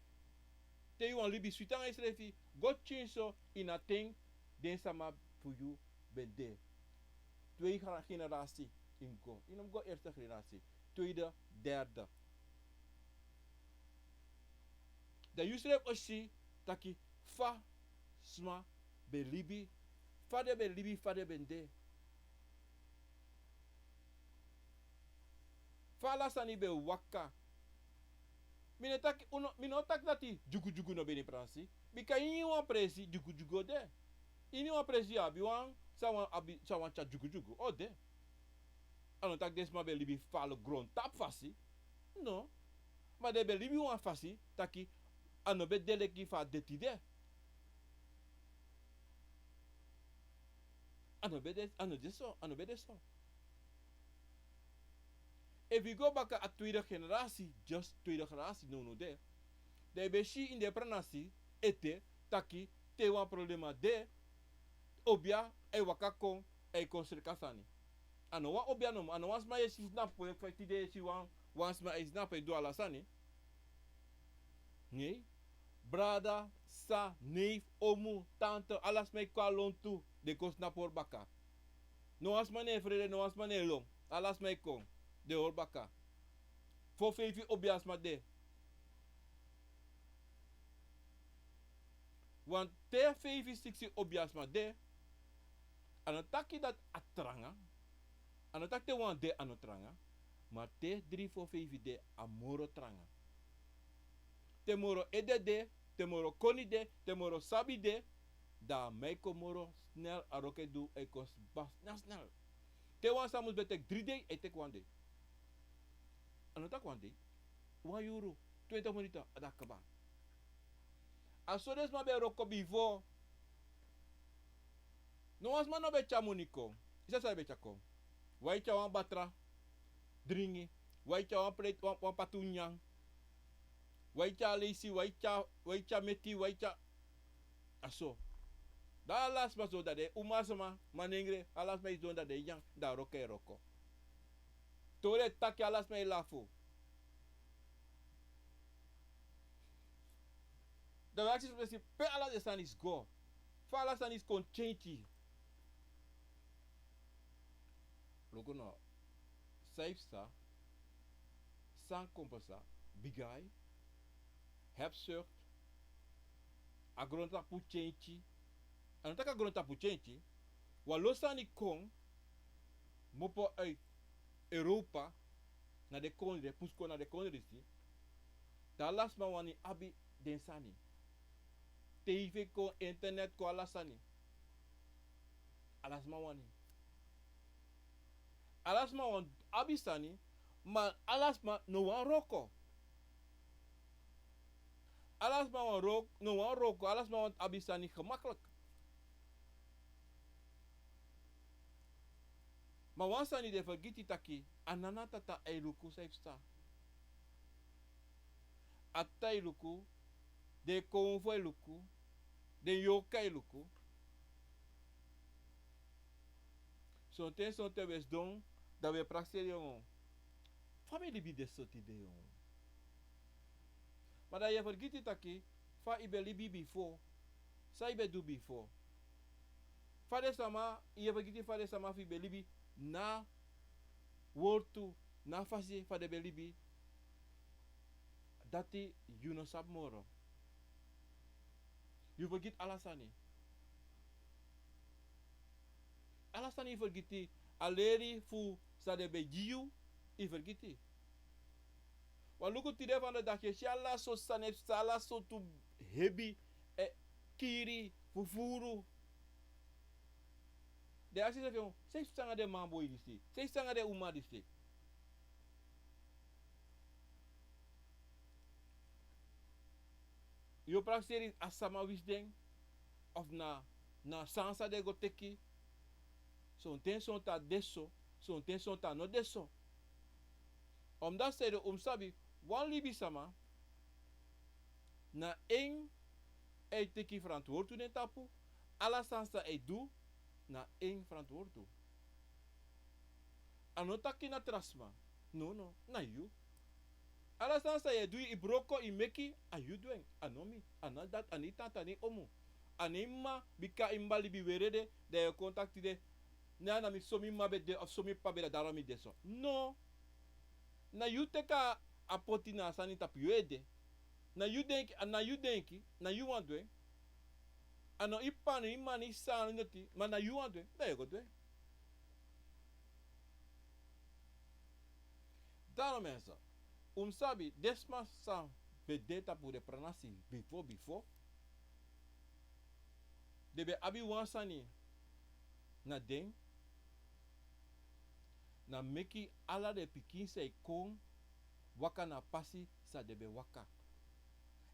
te yu wani libi switi nanga yusrefi, go tyari so ini a ten den sama fu yu ben de. Twee gra-, generatie yu mus go. Yu no mus go eerste generatie, tweede, derde. Dan yusrefi o si taki fa sma ben libi, fa den ben libi, fa den ben de. Fa ala sani ben waka. Mi no taki, un no, mi no taki dati dyugudyugu no ben de ini presi. Bika ini wan presi dyugudyugu o de. Ini wan presi yu abi wan san wani abi, san wani tyari dyugudyugu, o de. A no taki den sma ben libi fu ala grontapu fasi. No. Ma den ben libi wan fasi taki a no ben de leki fa a de tide. A no ben de, a no de so, a no ben de so. Efu yu go baka a tweede generatie, just tweede generatie now now de, dan yu ben si ini den pranasi ete taki te wan problema de, obia e waka kon, e kon sreka sani. A no wan obia nomo, a no wan sma yu e si snapu, fa tide yu e si wan, wan sma e snapu e du ala sani. Nei. Brada, sisa, neef, omu, tante, ala sma e kon a lontu, den kon snapu hori baka. No wan sma no e frede, no wan sma no e lon. Ala sma e kon, den hori baka. Fo feifi obiasma de. Want te feifi siksi obiasma de, a no taki dati a tranga. A no taki te wan de a no tranga. Ma te dri fo feifi de, a moro tranga. Te moro ede de, te moro koni de, te moro sabi de, dan a man e kon moro snel, a wroko e du, e kon kba snel snel. Te wan sani mus ben teki dri dei, a e teki wan dei. A no taki wan dei. Wan yuru, twenti miniti, a dati kba. A so den sma ben e wroko bifo. No wan sma no ben e tyari moni kon. Yu sabi san yu ben e tyari kon? Wan e tyari wan batra dringi, wan e tyari wan pleti, wan, wan patu nyan, wan e tyari leisi, wan e tyari, wan e tyari meti, wan e tyari. A so. Dan ala sma sidon, dan den umasma, manengre, ala sma e sidon, dan den e nyan, dan a wroko e wroko. Tori e taki, ala sma e lafu. Dan wi aksi wi si pe ala den sani disi go. Fa ala sani disi kon tyentyi. Luku no, san yu psa, san kon pasa, bigi ai, hebzucht, a grontapu tyentyi. A no taki a grontapu tyentyi. Wan lo sani kon, mopo uit Europa, na den kondre, pusu kon na den kondre disi. Dan ala sma wani abi den sani. Tv kon, internet kon, ala sani. Ala sma wani. Ala sma wani abi sani, ma ala sma no wani wroko. Ala sma wani wroko, no wani wroko, ala sma wani abi sani gemakkelijk. Ma wan sani den fergiti taki, a nana tata e luku san e psa. A tata e luku, den konfo e luku, den yorka e luku. Sonten, sonten wi e sidon, dan wi e prakseri en. Fa mi e libi de so tide? Ma dan yu e fergiti taki, fa yu be libi bifo, san yu be du bifo. Fa den sama, yu e fergiti fa den sama fu yu be libi na wortu, na fasi fa den be libi. Dati yu no sabi moro. Yu fergiti ala sani. Ala sani yu fergiti, a leri fu san den be gi yu, yu fergiti. Wan luku tide fu a dei, dati yu e si ala sortu sani e psa, ala sortu hebi, e, kiri, fufuru. Den e aksi densrefi, san e psa nanga den manboi disi, san e psa nanga den uma disi. Yu o prakseri a sama wisi den, of na, na san san den go teki. Sonten, sonten a de so, sonten, sonten a no de so. Omdat san ede un mus sabi, wan libisama, na en e teki frantwortu na en tapu, ala san san e du, na en frantwortu. A no taki na tra sma. No, no, na yu. Ala san san yu e du, yu broko, yu meki, a yu du en, a no mi, a no dati, a no yu tanta, a no yu omu. A no yu mma, bika yu mma libi weri ede, dan yu e kon taki tide, na, na mi so mi mma be de, of so mi ppa be de, dati mi de so. No. Na yu teki a poti na a sani tapu yu ede. Na yu denki, a na yu denki, na yu wani du en. A no yu ppa, no yu mma, no yu sisa, no yu neti, ma na yu wani du en, dan yu e go du en. Daarom mensen, un mus sabi, den sma san be de tapu den pranasi bifo, bifo, den be abi wan sani na den, na meki ala den pikin san e kon waka na pasi san den be waka.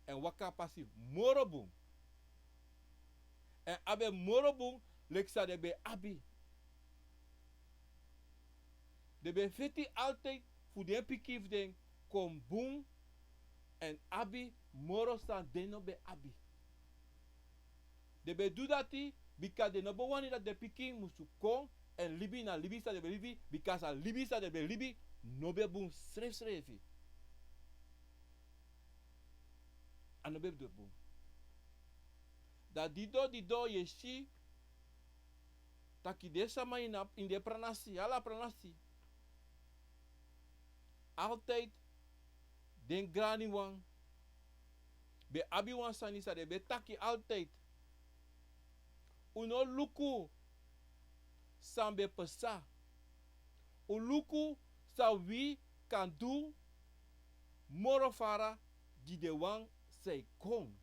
Èn waka a pasi moro bun. Èn abi en moro bun leki san den be abi. Den be feti altijd fu den pikin fu den kon bun èn abi moro san den no be abi. Den be du dati bika den no be wani dati den pikin musu kon èn libi na libi san den be libi, bika san libi san den be libi no be bun srefsrefi. A no be bun. Dan didon didon yu e si taki den sama ini a, ini den pranasi, ala pranasi, altijd den graniwan be abi wan sani san den be taki altijd. Un no luku san be pasa. Un luku san wi kan du moro fara gi den wan san e kon.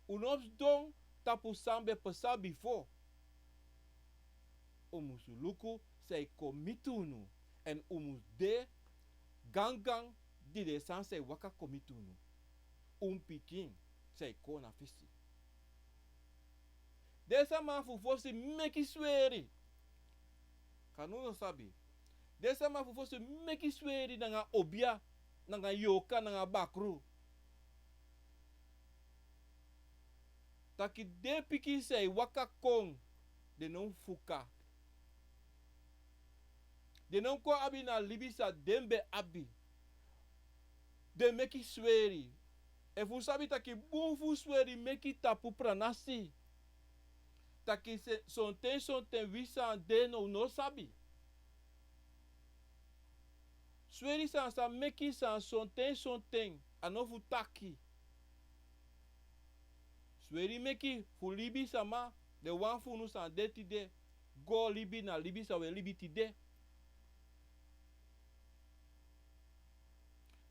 Un no mus sidon tapu san be pasa bifo. Un mus luku san e kon miti unu. Èn un mus de gangan gi den sani san e waka kon miti unu. Un pikin san e kon na fesi. Den sama fu fosi meki sweri. Kande un no sabi. Den sama fu fosi meki sweri nanga obia, nanga yorka, nanga bakru. Taki den pikin san e waka kon, den no fuka. Den no kon abi na libi san den be abi. Den meki sweri. Efu un sabi taki bun fu sweri meki tapu pranasi. Taki se, sonten, sonten wi san de now no sabi. Sweri san sa meki san sonten, sonten, a no fu taki. Sweri meki fu libisama, den wan fu unu san de tide, go libi na libi san wi e libi tide.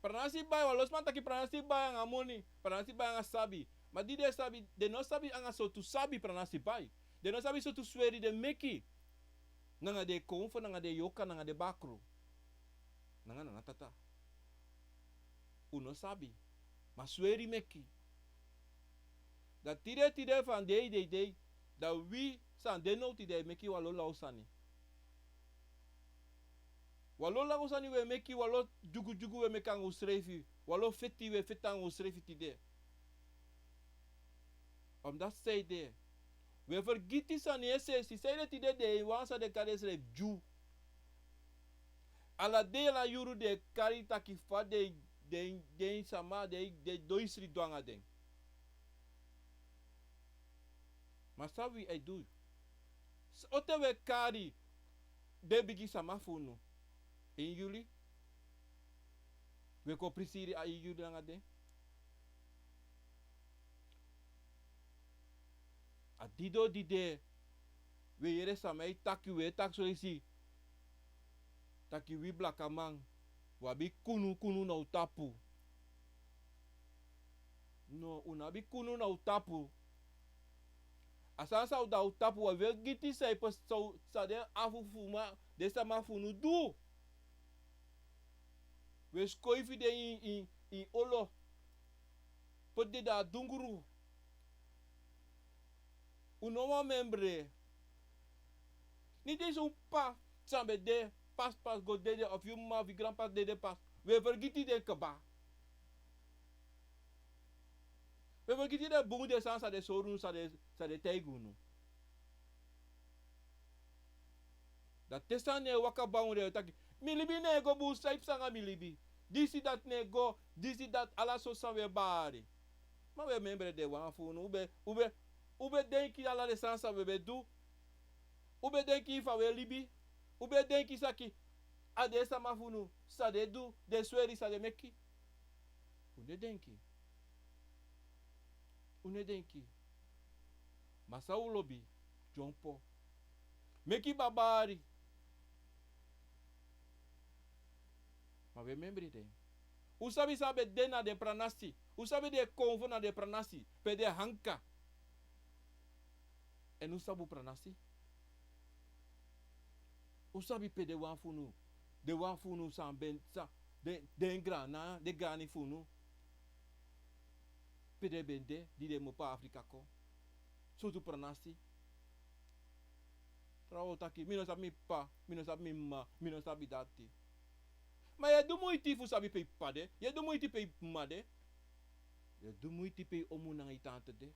Pranasi bai, wan lo sma taki pranasi bai anga moni, pranasi bai anga sabi. Ma di den sabi, den no sabi anga sortu sabi pranasi bai. Den no sabi sortu sweri den meki. Nanga den konfo, nanga den yorka, nanga den bakru. Nanga nana tata. Un no sabi. Ma sweri meki. Dan tide, tide fu a dei, dei, dei. Dan wi san de now tide e meki wan lo law sani. Wan lo lagu sani wi e meki, wan lo dyugudyugu wi e meki anga unsrefi, wan lo feti wi e feti anga unsrefi tide. Omdat saide wi e fergiti sani esi esi, saide tide den e wan san den kari densrefi Dyu. Ala dei, ala yuru den e kari taki fa den, den, den sama, den, den doisri du anga den. Ma san wi e du? Sote wi e kari den bigi sama fu unu ini yuli, wi e kon prisiri a ini yuli nanga den. A dido dide wi e yere sama e taki, wi e taki so esi taki wi blakaman, wi abi kunu, kunu na un tapu. No, un no abi kunu na un tapu. A sani san un de na un tapu, wi abi fergiti san e pasa, san den afu fu ma, den sama fu unu du. Wi e skoifi den ini, ini, ini olo. Poti den na dunguru. Un no wani memre. Ni disi un p'pa san ben de, pasi pasi go dede, of yu m'ma of yu granp'pa dede pasi. Wi e fergiti den kaba. Wi e fergiti den bun, den sani san den sori unu, san den, san den taigi unu. Dan te sani e waka bun, un e taki mi libi no e go bun, san e pasa anga mi libi. Disi dati no e go, disi dati, ala sortu sani wi e bari. Ma wi e memre den wan fu unu, un be, un be, un be denki ala den sani san wi be du. Un be denki fa wi e libi. Un be denki taki a den sama fu unu, san den du, den sweri san den meki. Un no e denki. Un no e denki. Ma san un lobi dyompo, meki babari. Ma wi e memre den. Un sabi san ben de na den pranasi. Un sabi den konfo na den pranasi, pe den hanka. Èn un sabi un pranasi. Un sabi pe den wan fu unu, den wan fu unu san ben, san, den, den granna, den grani fu unu, pe den ben de di den mu p'pa Afrika kon. Sortu pranasi. Trawan o taki mi no sabi mi p'pa, mi no sabi mi m'ma, mi no sabi dati. Ma yu e du muiti fu sabi pe yu p'pa de, yu e du muiti pe yu m'ma de, yu e du muiti pe yu omu nanga yu tante de.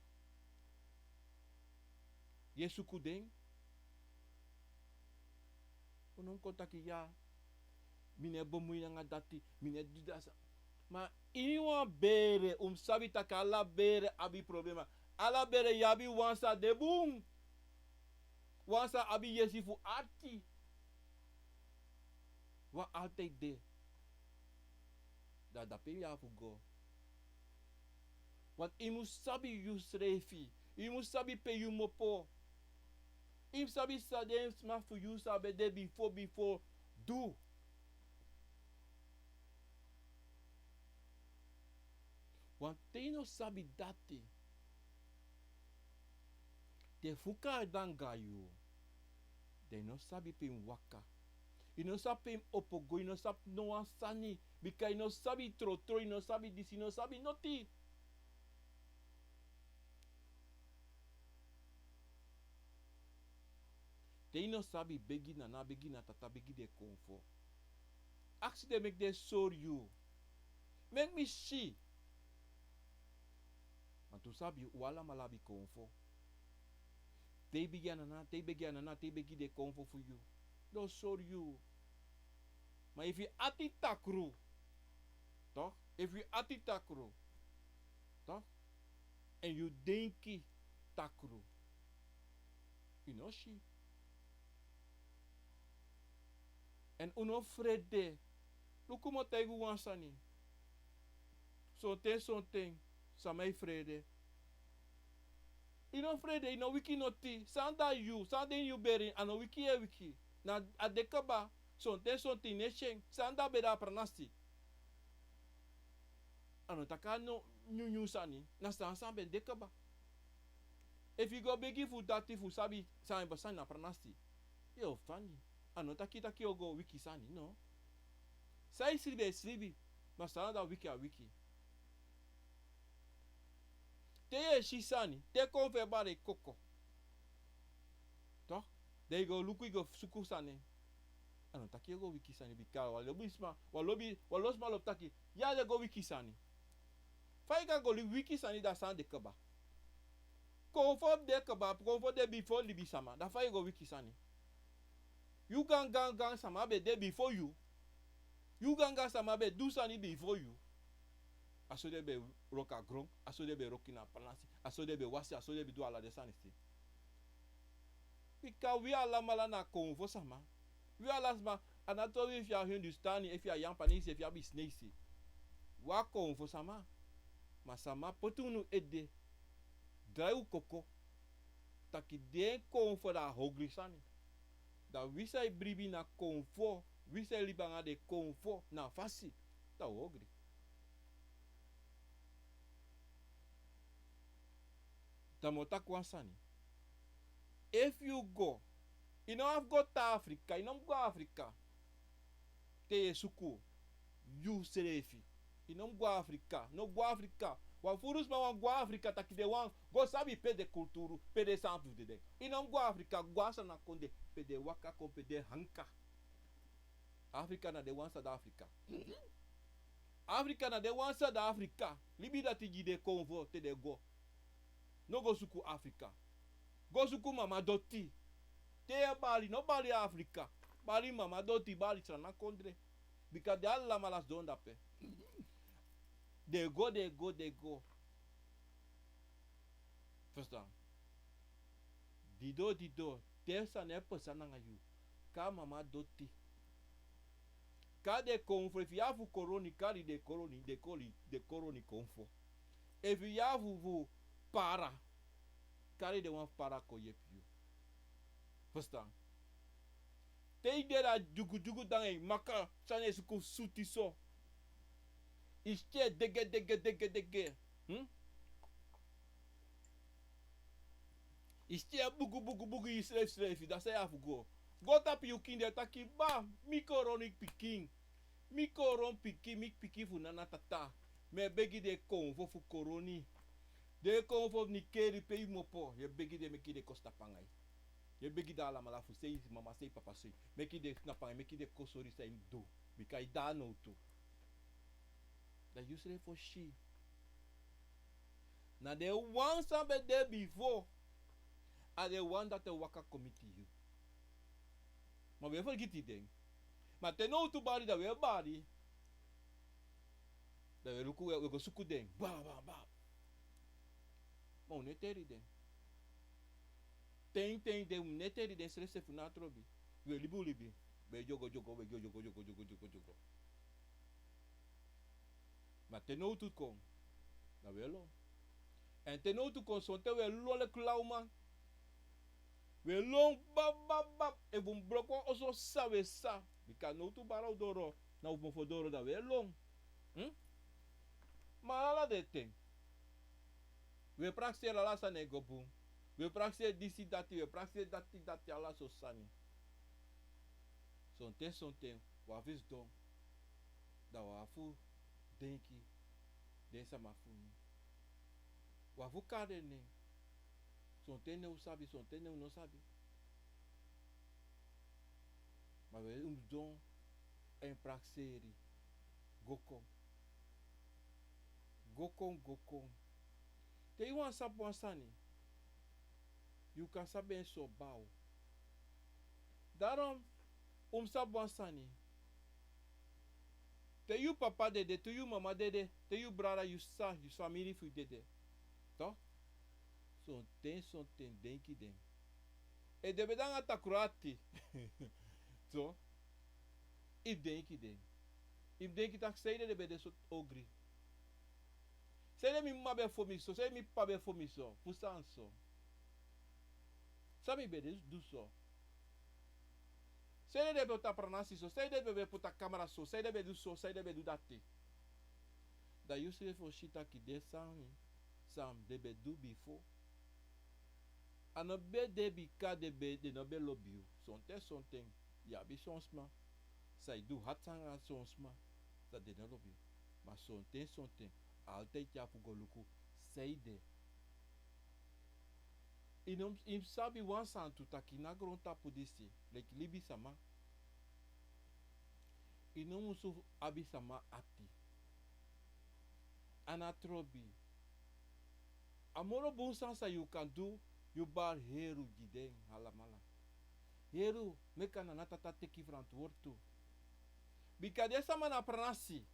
Yu e suku den. Un no mu kon taki ya, mi no e bemui nanga dati, mi no e du dati sani. Ma iniwan bere un mu sabi taki ala bere abi problema. Ala bere yu abi wan san de bun. Wan san abi yesi fu arki. Wan altijd de. Dan dape yu abi fu go. Want yu mu sabi yusrefi. Yu mu sabi pe yu mu opo. Yu mu sabi san den sma fu yu san ben de bifo bifo du. Want te yu no sabi dati, den fu kari de anga yu, den no sabi pe yu mu waka. Yu no sabi pe yu mu opo go, yu no sabi no wan sani. Bika yu no sabi trotro, yu no sabi disi, yu no sabi noti. Te yu no sabi, begi na nana, begi na tata, begi den konfo. Aksi den meki den sori yu. Meki mi si. Want un sabi, un alamala abi konfo. Te yu begi a nana, te yu begi a nana, te yu begi den konfo fu yu, den o sori yu. Ma efu yu ati takru, toch? Efu yu ati takru, toch? Èn yu denki takru, yu no si. Èn un no frede. Luku, mi o taigi un wan sani. Sonten, sonten sama e frede. Yu no frede, yu no wiki noti. San de na yu, san de ini yu bere, a no wiki yu e wiki. Na a de kaba. Sonten, sonten yu no e si en. San de na bere a pranasi. A no taki a no nyunyun sani. Na san san ben de kaba. Efu yu go begi fu dati fu sabi san e pasa na pranasi, yu o fani. A no taki taki yu o go wiki sani, no. San e sribi e sribi. Ma san na dati wiki a wiki. Te yu e si sani, te konfo e bari koko, toch? Dan yu go luku, yu go suku sani. A no taki yu e go wiki sani bika wan lobi sma, wan lobi, wan lo sma lobi taki, yu a de go wiki sani. Fa yu kan go libi wiki sani, da san de kaba. Konfo de kaba, konfo de bifo libisama, da fa yu e go wiki sani. Yu gangan sama be de bifo yu. Yu gangan sama be du sani bifo yu. A so den be wroko a gron, a so den be wroko ini a palansi, a so den be wasi, a so den be du ala den sani si. Bika wi alamala na konfo sama. Wi ala sama, a no tori efu yu a Hindustani, efu yu a Yapanesi, efu yu a Bisnesi. Wi a konfo sama. Ma sama poti unu ede, drai un koko, taki den konfo da a ogri sani. Da wi san e bribi na konfo, wi san e libi anga den konfo na a fasi, da un ogri. Da mi o taki wan sani. Efu yu go, yu no abi fu go tan Afrika, yu no mu go Afrika. Te yu e suku yusrefi. Yu no mu go Afrika, no go Afrika. Wan furu sma wani go Afrika taki den wani go sabi pe den kulturu, pe den sani fu den de. Yu no mu go Afrika, go a Sranan kondre, pe den waka kon, pe den hanka. Afrika na den wan san de Afrika. Afrika na den wan san de Afrika. Libi dati gi den konfo te den go. No go suku Afrika. Go suku mama doti. Te yu e bali, no bali Afrika. Bali mama doti, bali Sranan kondre. Bika den alamala sidon dape. Den go, den go, den go. Fusutan. Didon, didon, te sani e pasa nanga yu, kari mama doti. Kari den konfo, efu yu abi fu koroni, kari den koroni, den koroni, den koroni konfo. Efu yu abi fu, fu para, kari den wan fu para kon yepi yu. Fusutan. Te yu de da dyugudyugu dan e maka, san e suku suti so. Yu skin e dege, dege, dege, dege. Hm? Yu skin e bugu, bugu, bugu, yu srefi, srefi, da san yu abi fu go. Go tapu yu kindre taki, ba, mi koroni pikin. Mi koroni pikin, mi pikin fu nana tata. Mi e begi den konfo fu koroni. Den konfo fu Nikeri pe yu kmopo. Yu e begi den meki den kon tapu anga yu. Yu e begi den alamala fu sei mama, sei papa, sei. Meki den tapu anga yu, meki den kon sori san yu mus du. Bika yu de a nowtu. Da yu srefi o si. Na den wan san ben de bifo, a den wan dati e waka kon miti yu. Ma wi e fergiti den. Ma te nowtu bari, da wi e bari. Da wi e luku, wi e, wi e go suku den. Ba, ba, ba. Ma un no e teri den. Ten, ten den, un no e teri den srefi fu na a trobi. Wi e libi un libi. Wi e dyogo, dyogo, wi e dyogo, dyogo, dyogo, dyogo, dyogo. Ma te nowtu kon, da wi e lon. Èn te nowtu kon, sonten wi e lon leki lawman. Wi e lon bab, bab, bab. Efu un broko wan oso, san wi e sa. Bika nowtu bari a o doro, na un mofo doro, da wi e lon. Hm? Ma ala den ten, wi e prakseri ala sani e go bun. Wi e prakseri disi, dati, wi e prakseri dati, dati, ala so sani. Sonten, sonten, wi abi fu sidon. Da wi abi fu denki den sama fu unu. Wi abi fu kari den nen. Sonten nen un sabi, sonten nen un no sabi. Ma wi e sidon èn prakseri. Go kon. Go kon, go kon. Te yu wani sabi wan sani, yu kan sabi en so baw. Daarom, un mus sabi wan sani. Te yu papa dede, te yu mama dede, te yu brada, yu sisa, yu famiri fu yu dede. Toch? Sonten, sonten, denki den. Efu den ben de anga takru ati. So, yu mus denki den. Yu mus denki taki, sanede den ben de so ogri? Sanede mi mama ben fon mi so, sanede mi papa ben fon mi so, fu san so? San mi ben de du so? Sanede den ben poti a pranasi so, sanede den ben poti a kamera so, sanede den ben du so, sanede den ben du dati? Da yu srefi o si taki den sani san den ben du bifo, a no ben de bika den ben, den no ben lobi yu. Sonten, sonten, yu abi son sma san e du hati sani anga son sma, san den no lobi yu. Ma sonten, sonten, altijd yu abi fu go luku sanede. Yu no, yu mus sabi wan sani tu taki na grontapu disi, leki libisama, I no musu abi sama ati. A no trobi. A moro bun sani san yu kan du, yu bari heru gi den alamala. Heru, meki a nana tata teki frantwortu. Bika den sama na pranasi.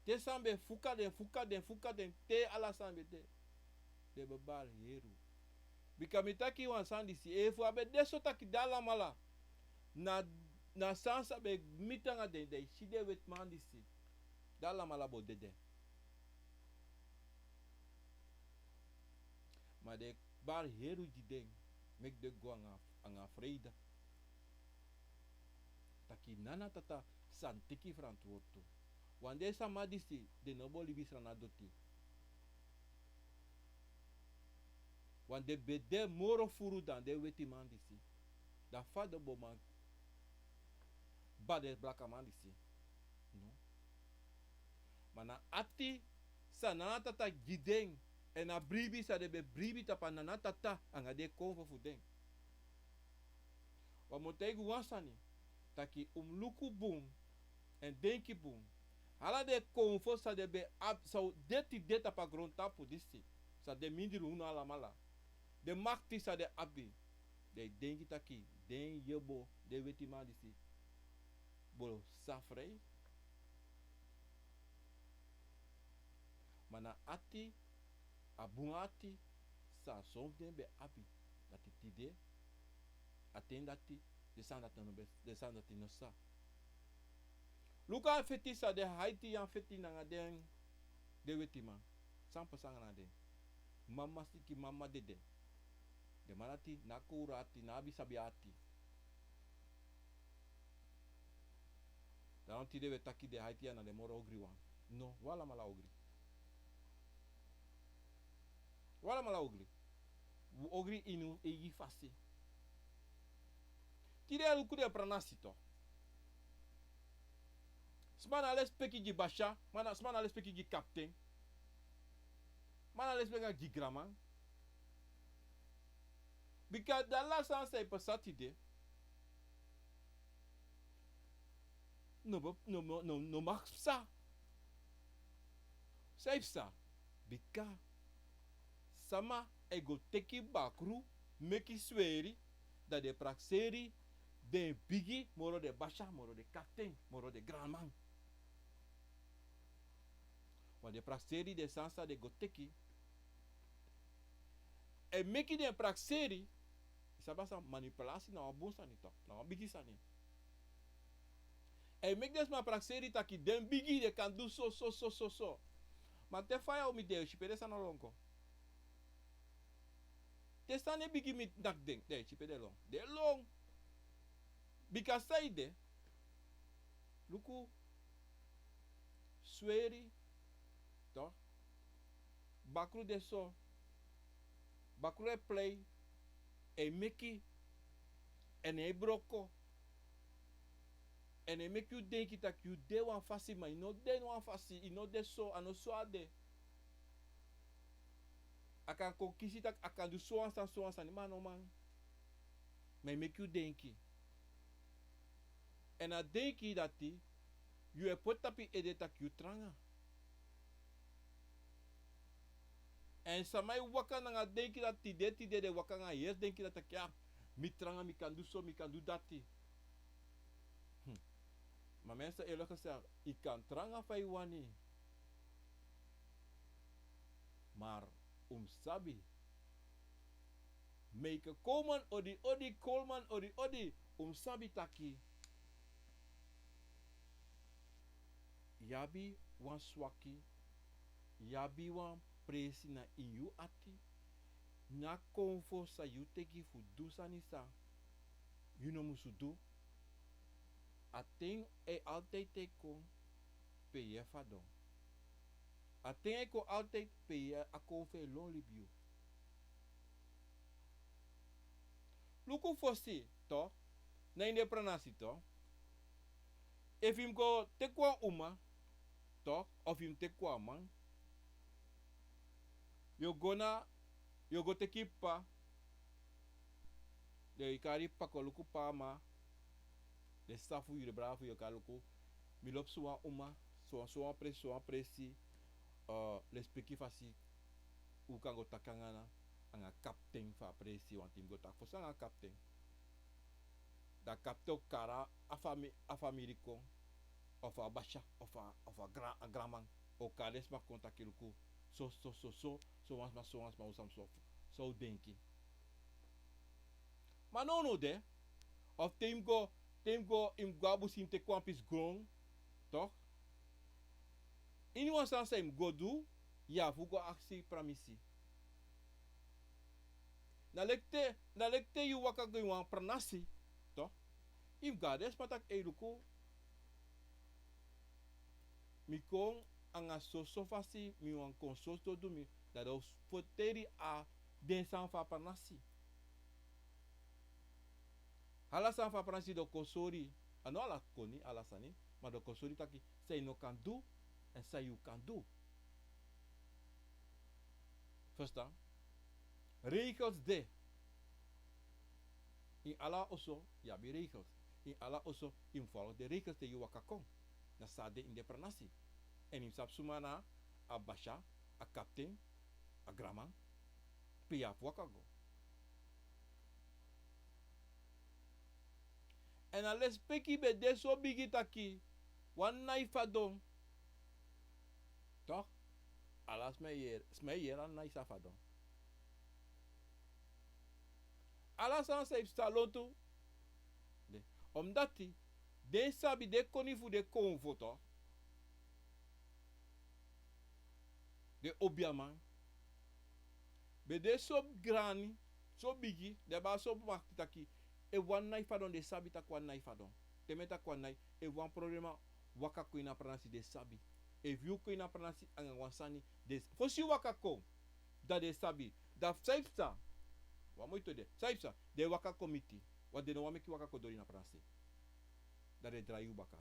Te san ben fuka den, fuka den, fuka den, te ala san ben de. Den ben bari heru. Bika mi taki wan sani disi, efu a ben de so taki den alamala na, na san san ben miti anga den, den e si den wetiman disi, den alamala bo dede. Ma den bari heru gi den, meki den go anga, anga freida. Taki nana tata san teki frantwortu. Wan den sama disi, den no bo libi srana doti. Wan den ben de moro furu dan den wetiman disi. Dan fa den bo man bari den blakaman disi. No. Ma na ati san nana tata gi den, èn a bribi san den ben bribi tapu a nana tata anga den konfo fu den. Wan mu taigi wan sani, taki un mu luku bun, èn denki bun. Ala den konfo san den ben abi, san un de tide tapu a grontapu disi, san den mindri unu alamala. Den makti san den abi, den e denki taki den yebo, den wetiman disi, bo sa frei. Ma na ati, a bun ati, san son fu den ben abi, dati tide, a ten dati, den sani dati no ben, den sani dati no sa. Luku a feti san den Haitian feti nanga den, den wetiman. San pasa nanga den. Mama siki, mama dede. Den man dati, na kowru ati, na abi sabi ati. Dan tide wi e taki den Haitian na den moro ogriwan. No, wi alamala ogri. Wi alamala ogri. Wi ogri ini wi eigi fasi. Tide luku den pranasi tu. Sma no e lespeki gi basa, ma na, sma no e lespeki gi kapten. Sma no e lespeki gi granman. Bika dati ala sani san e pasa tide no, no, no, no mag psa. San e psa? Bika sama e go teki bakru, meki sweri, dan den prakseri den bigi moro den basa, moro den kapten, moro den granman. Wan den prakseri den sani san den go teki. E meki den prakseri, i sabi san, manipulasi na wan bun sani tu, na wan bigi sani. E meki den sma prakseri taki den bigi, den kan du so, so, so, so, so. Ma te faya o mi de, si pe den sani o lon go. Te sani bigi mi naki den, den si pe den lon. Den lon. Bika san e de, luku, sweri, to. Bakru de so. Bakru e plei, e meki, èn e broko. Èn e meki yu denki taki yu de wan fasi, ma i no de wan fasi, i no de so, a no so a de. A kan kon kisi taki a kan du so wan sani, so wan sani, ma a no man. Ma e meki yu denki. Èn a denki dati, yu e poti tapu yu ede taki yu tranga. Èn sama e waka nanga denki dati tide, tide den waka nanga yesi denki dati taki, ah, mi tranga, mi kan du so, mi kan du dati. Hmm. Ma mensen, eerlijk gezegd, i kan tranga fa i wani. Maar un mus sabi. Meke koman odi odi, koman odi odi. Un mus sabi taki yu abi wan swaki, yu abi wan presi na ini yu ati. Na konfo san yu teki fu du sani san yu no musu du. A ten e altijd e kon pe yu e fadon. A ten e kon altijd pe yu e, a konfo e lon libi yu. Luku fosi, to, na ini den pranasi, to. Efu yu mus go teki wan uma, to, of yu mus teki wan man, yu o go na, yu o go teki p'pa, den e kari p'pa kon luku p'pa, ma Den sisa fu yu, den brada fu yu o kon luku. Mi lobi sowan uma, sowan, sowan presi, sowan presi, eh, lespeki fasi un kan go taki anga, anga kapten fu a presi, want yu mus go taki fosi anga kapten. Dan kapten o kari a fami-, a famiri kon, of a basya, of a, of a gran-, a granman, o kari den sma kon taki luku, so, so, so, so, sowan sma, sowan sma, un san so, so un denki. Ma now no de. Of te yu mus go, te yu mus go, yu mus go a busi, yu mus teki wan pisi gron, toch? Iniwan sani san yu mus go du, yu abi fu go aksi pramisi. Na leki te, na leki te yu waka go ini wan pranasi, toch? Yu mus go na den sma taki: Ei, luku, mi kon anga soso fasi, mi wani kon soso, du mi. Dan den o ferteri a den sani fu a pranasi. Ala sani fu a pranasi den o kon sori. A no ala koni, ala sani, ma den o kon sori taki san yu no kan du, èn san yu kan du. Verstaan? Regels de. Ini ala oso yu abi regels. Ini ala oso yu mus folg den regels te yu waka kon. Na san de ini den pranasi. Èn yu mus sabi suma na a basya, a kapten, a granman, pe yu abi fu waka go. Èn a lespeki ben de so bigi taki wan nai fadon. Toch? Ala sma e yere, sma e yere a nai san fadon. Ala sani san e psa lontu. De. Omdati den sabi, den koni fu den konfo, toch, den obiaman ben de so grani, so bigi, den abi so makti taki efu wan nai fadon, den sabi taki wan nai fadon. Te mi e taki wan nai, efu wan problema waka kon ini a pranasi, den sabi. Efu yu kon ini a pranasi anga wan sani, den, fosi yu waka kon, dan den sabi. Dan san e psa, wan moi tu de, san e psa, den e waka kon miti. Want den no wani meki yu waka kon doro ini a pranasi. Dan den e drai yu baka.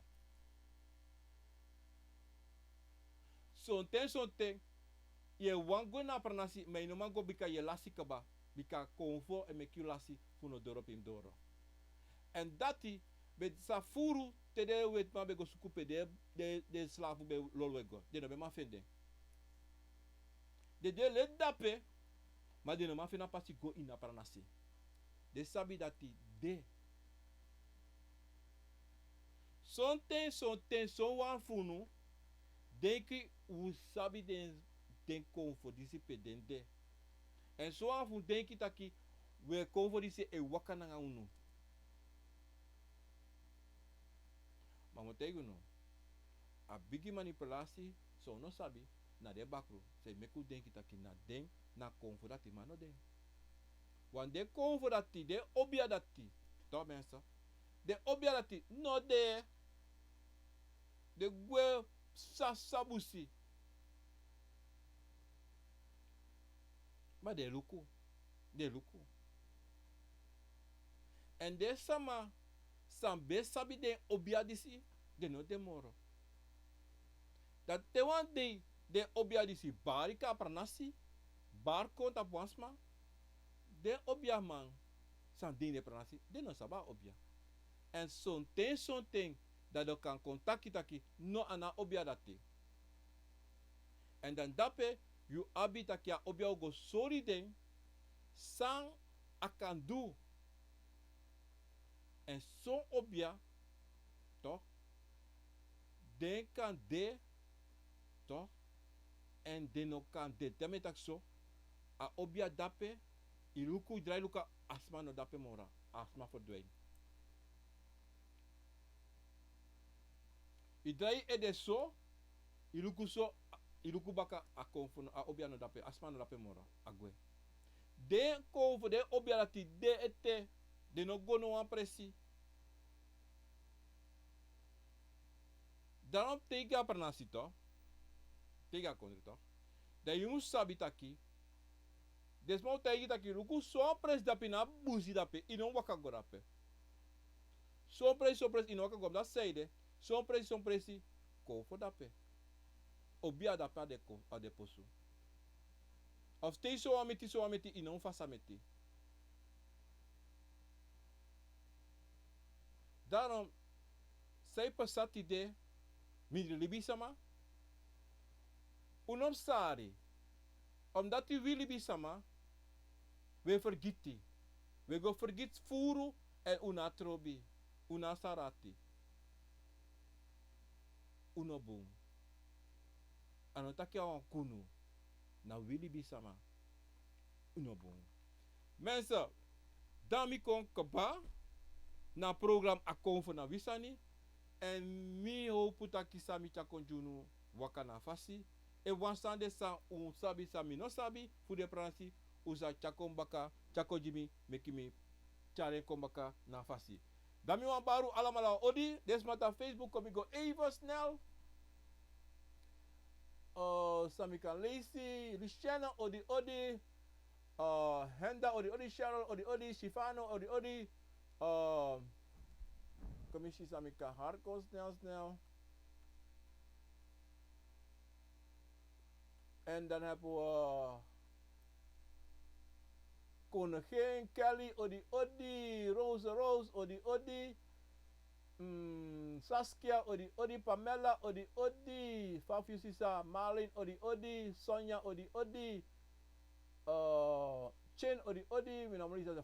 Sonten, sonten yu e wani go ini a pranasi, ma yu no man go bika yu e lasi kaba. Bika konfo e meki yu lasi fu no doro pe yu mus doro. Èn dati ben sa furu te den wetiman ben go suku pe den, den, den slafu ben lolo e go. Den no ben man feni den. Den de leti dape, ma den no man feni a pasi go ini a pranasi. Den sabi dati de. Sonten, sonten, sonwan fu unu denki un sabi den, den konfo disi pe den de. Èn sonwan fu unu denki taki wi e konfo disi e waka nanga unu. Ma mi o taigi unu, a bigi manipulasi san un no sabi, na den bakru san e meki un denki taki na den, na konfo dati, ma no den. Want den konfo dati, den obia dati, toch mensen, den obia dati no de. Den gwe psa psa busi. Ma den e luku. Den e luku. Èn den sama san ben sabi den obia disi, den no de moro. Dan te wan dei den obia disi bari kon a pranasi, bari kon tapu wan sma, den obiaman san de ini den pranasi, den no sabi a obia. Èn sonten, sonten, dan den kan kon taki taki, no, a no a obia dati. Èn dan dape yu abi taki a obia o go sori den san a kan du. Èn son obia, toch, den kan de, toch, èn den no kan de. Te mi e taki so, a obia dape, yu luku, yu drai luku, a sma no dape moro, a sma ferdwin. Yu drai yu ede so, yu luku so, yu luku baka, a konfo no, a obia no dape, a sma no dape moro, a gwe. Den konfo, den obia dati de ete, den no go no wan presi. Dan te yu go a pranasi toch, te yu go a kondre toch, dan yu mus sabi taki den sma o taigi taki luku, son presi dape, na busi dape, yu no waka go dape. Son presi, son presi, yu no waka go, dati san ede, son presi, son presi, konfo dape. Obia dape a de ko-, a de posu. Of te yu sowan meti, sowan meti, yu no mus fasi a meti. Dan, San e pasa tide, mindri libisama? Un no sabi. Omdat wi libisama, wi e fergiti. Wi e go fergiti furu, èn un no abi trobi, un no abi san dati. Un no bun. A no taki a wan kunu, na wi libisama. Un no bun. Mensen, dan mi kon kaba na a program Akomfo na wi sani. Èn mi howpu taki san mi tyari kon gi unu waka na a fasi. Efu wan sani de san un sabi, san mi no sabi fu den pranasi, un sa tyari kon baka, tyari kon gi mi, meki mi tyari en kon baka na a fasi. Dan mi wani bari un alamala odi, den sma na Facebook, kon mi go even snel. Uh, san mi kan leisi, Luciana, odi, odi. Uh, Henda, odi, odi, Cheryl, odi, odi, Shifano, odi, odi. Uh, kon mi si san mi kan hari kon snel, snel. En dan hebben we Koningin Kelly, odi, odi, Rose, Rose, odi, odi. Mm, Saskia, odi, odi, Pamela, odi, odi, Fafiu sisa, Marlin, odi, odi, Sonia, odi, odi, uh, Chen, odi, odi, mi na Melissa,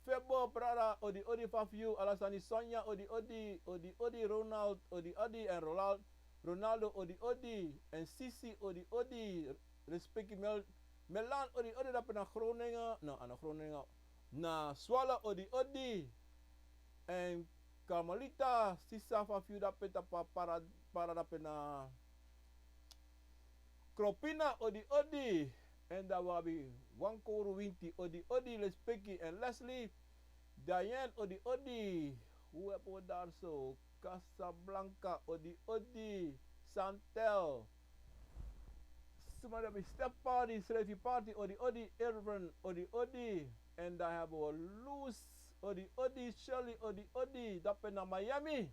Febo, brada, odi, odi, Fafiu, ala sani, Sonia, odi, odi, odi, odi, Ronald, odi, odi, en Ronald, Ronaldo, odi, odi, en Sisi, odi, odi, respeki Mel, Melan, odi, odi, dape na Groningen, no, a no Groningen, na Swala, odi, odi, en Carmelita, sisa Fafiu dape tapu a para, para dape na Kropina, odi, odi. En dan wi abi Wankowru Winti, odi, odi, respeki, en Leslie. Diane, odi, odi. Who hebben we daar zo? Casablanca, odi, odi. Santel. Suma de mi step party, Srefi Party, odi, odi. Irvin, odi, odi. En dan hebben we Luz, odi, odi. Shirley, odi, odi. Dape na Miami.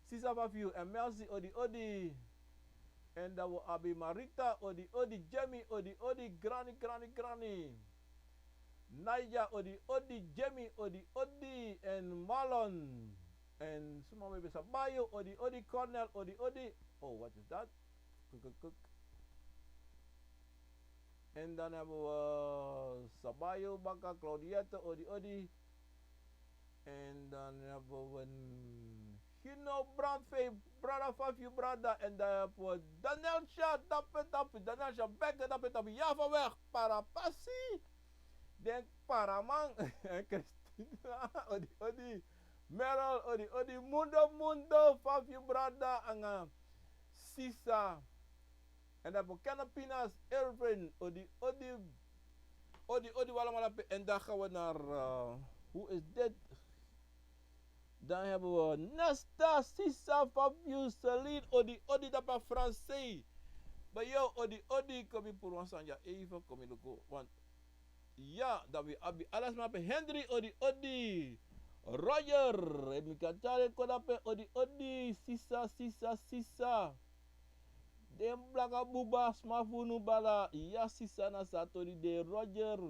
Sisa Fafiu en Mercy, odi, odi. En dan wi abi Marita, odi, odi, Jamie, odi, odi, Granny, Granny, Granny. Naija, odi, odi, Jamie, odi, odi, en Marlon. En suma mi ben sabi, odi, odi, Cornel, odi, odi. Oh, what is that? Kuk, kuk, kuk. En dan hebben we Sabayo baka, Claudiette, odi, odi. En dan hebben we Gino Brandvee, brada Fafiu, brada. En dan hebben we Daniel Sha, dape, dape. Daniel Sha, bek, dape, dape. Java weg, Parapasi. Den Paraman, Christina, odi, odi. Meryl, odi, odi. Mundo, Mundo, Fafiu, brada, anga sisa. En dan hebben we Kenneth Pinas, Irvin, odi, odi. Odi, odi, wi alamala pe. En dan gaan we naar, eh, hoe is dit? Dan hebben we Nesta, sisa, Fabius, Celine, odi, odi, dape Fransei. Bij jou, odi, odi, kom je pour wan sanja even, kom je luku. Want ja, dan wi abi ala sma pe. Henry, odi, odi. Roger, efu mi kan tyari kon dape, odi, odi, sisa, sisa, sisa. Den blaka buba sma fu unu bala. Ya, sisa, na so a tori de, Roger.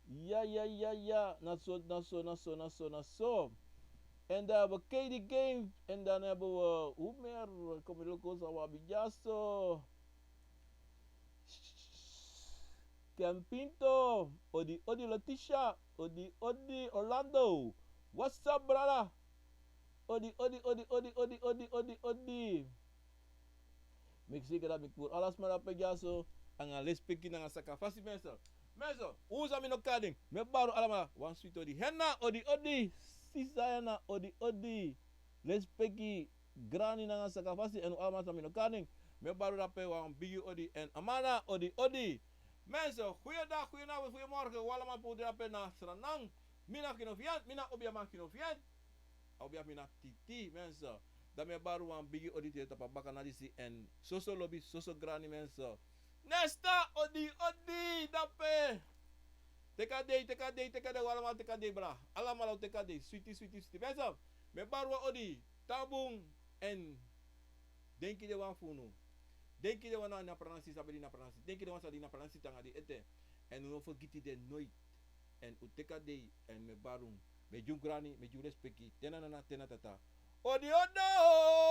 Ya, ya, ya, ya. Na so, na so, na so, na so, na so. En dan hebben we K D Game. En dan hebben we, hoe meer? Kom je luku san wi abi dyaso. Ken Pinto, odi, odi, Letitia, odi, odi, Orlando. What's up, brada? Odi, odi, odi. Meki zeker dati mi puru ala sma dape dyaso, anga lespeki nanga sakafasi, mensen. Mensen, un san mi no kari den, mi e bari un alamala wan switi odi. Henna, odi, odi. Sisa Henna, odi, odi. Lespeki, Granny nanga sakafasi, èn un alamala san mi no kari den, mi e bari un dape wan bigi odi, èn Amana, odi, odi. Mensen, goeiedag, goedenavond, goedemorgen, un alamala pe un de dape na Sranan. Mi na Gino Vian, mi na obiaman Gino Vian. A obiaman, mi na Titi, mensen. Dan mi e bari wan bigi odi tide tapu a bakana disi, èn soso lobi, soso grani, mensen. Nesta, odi, odi, dape. Teki a dei, teki a dei, teki a dei, un alamala teki a dei, bra. Alamala un teki a dei, switi, switi, switi. Mensen, mi e bari wan odi, tan bun, èn denki den wan fu unu. Denki den wan na ini a pranasi, sabi de ini a pranasi. Denki den wan san de ini a pranasi te nanga den ete. Èn un no fergiti den noiti. Èn un teki a dei, èn mi e bari un. Mi e gi un grani, mi e gi un lespeki. Te na nana, te na tata. Odiodo.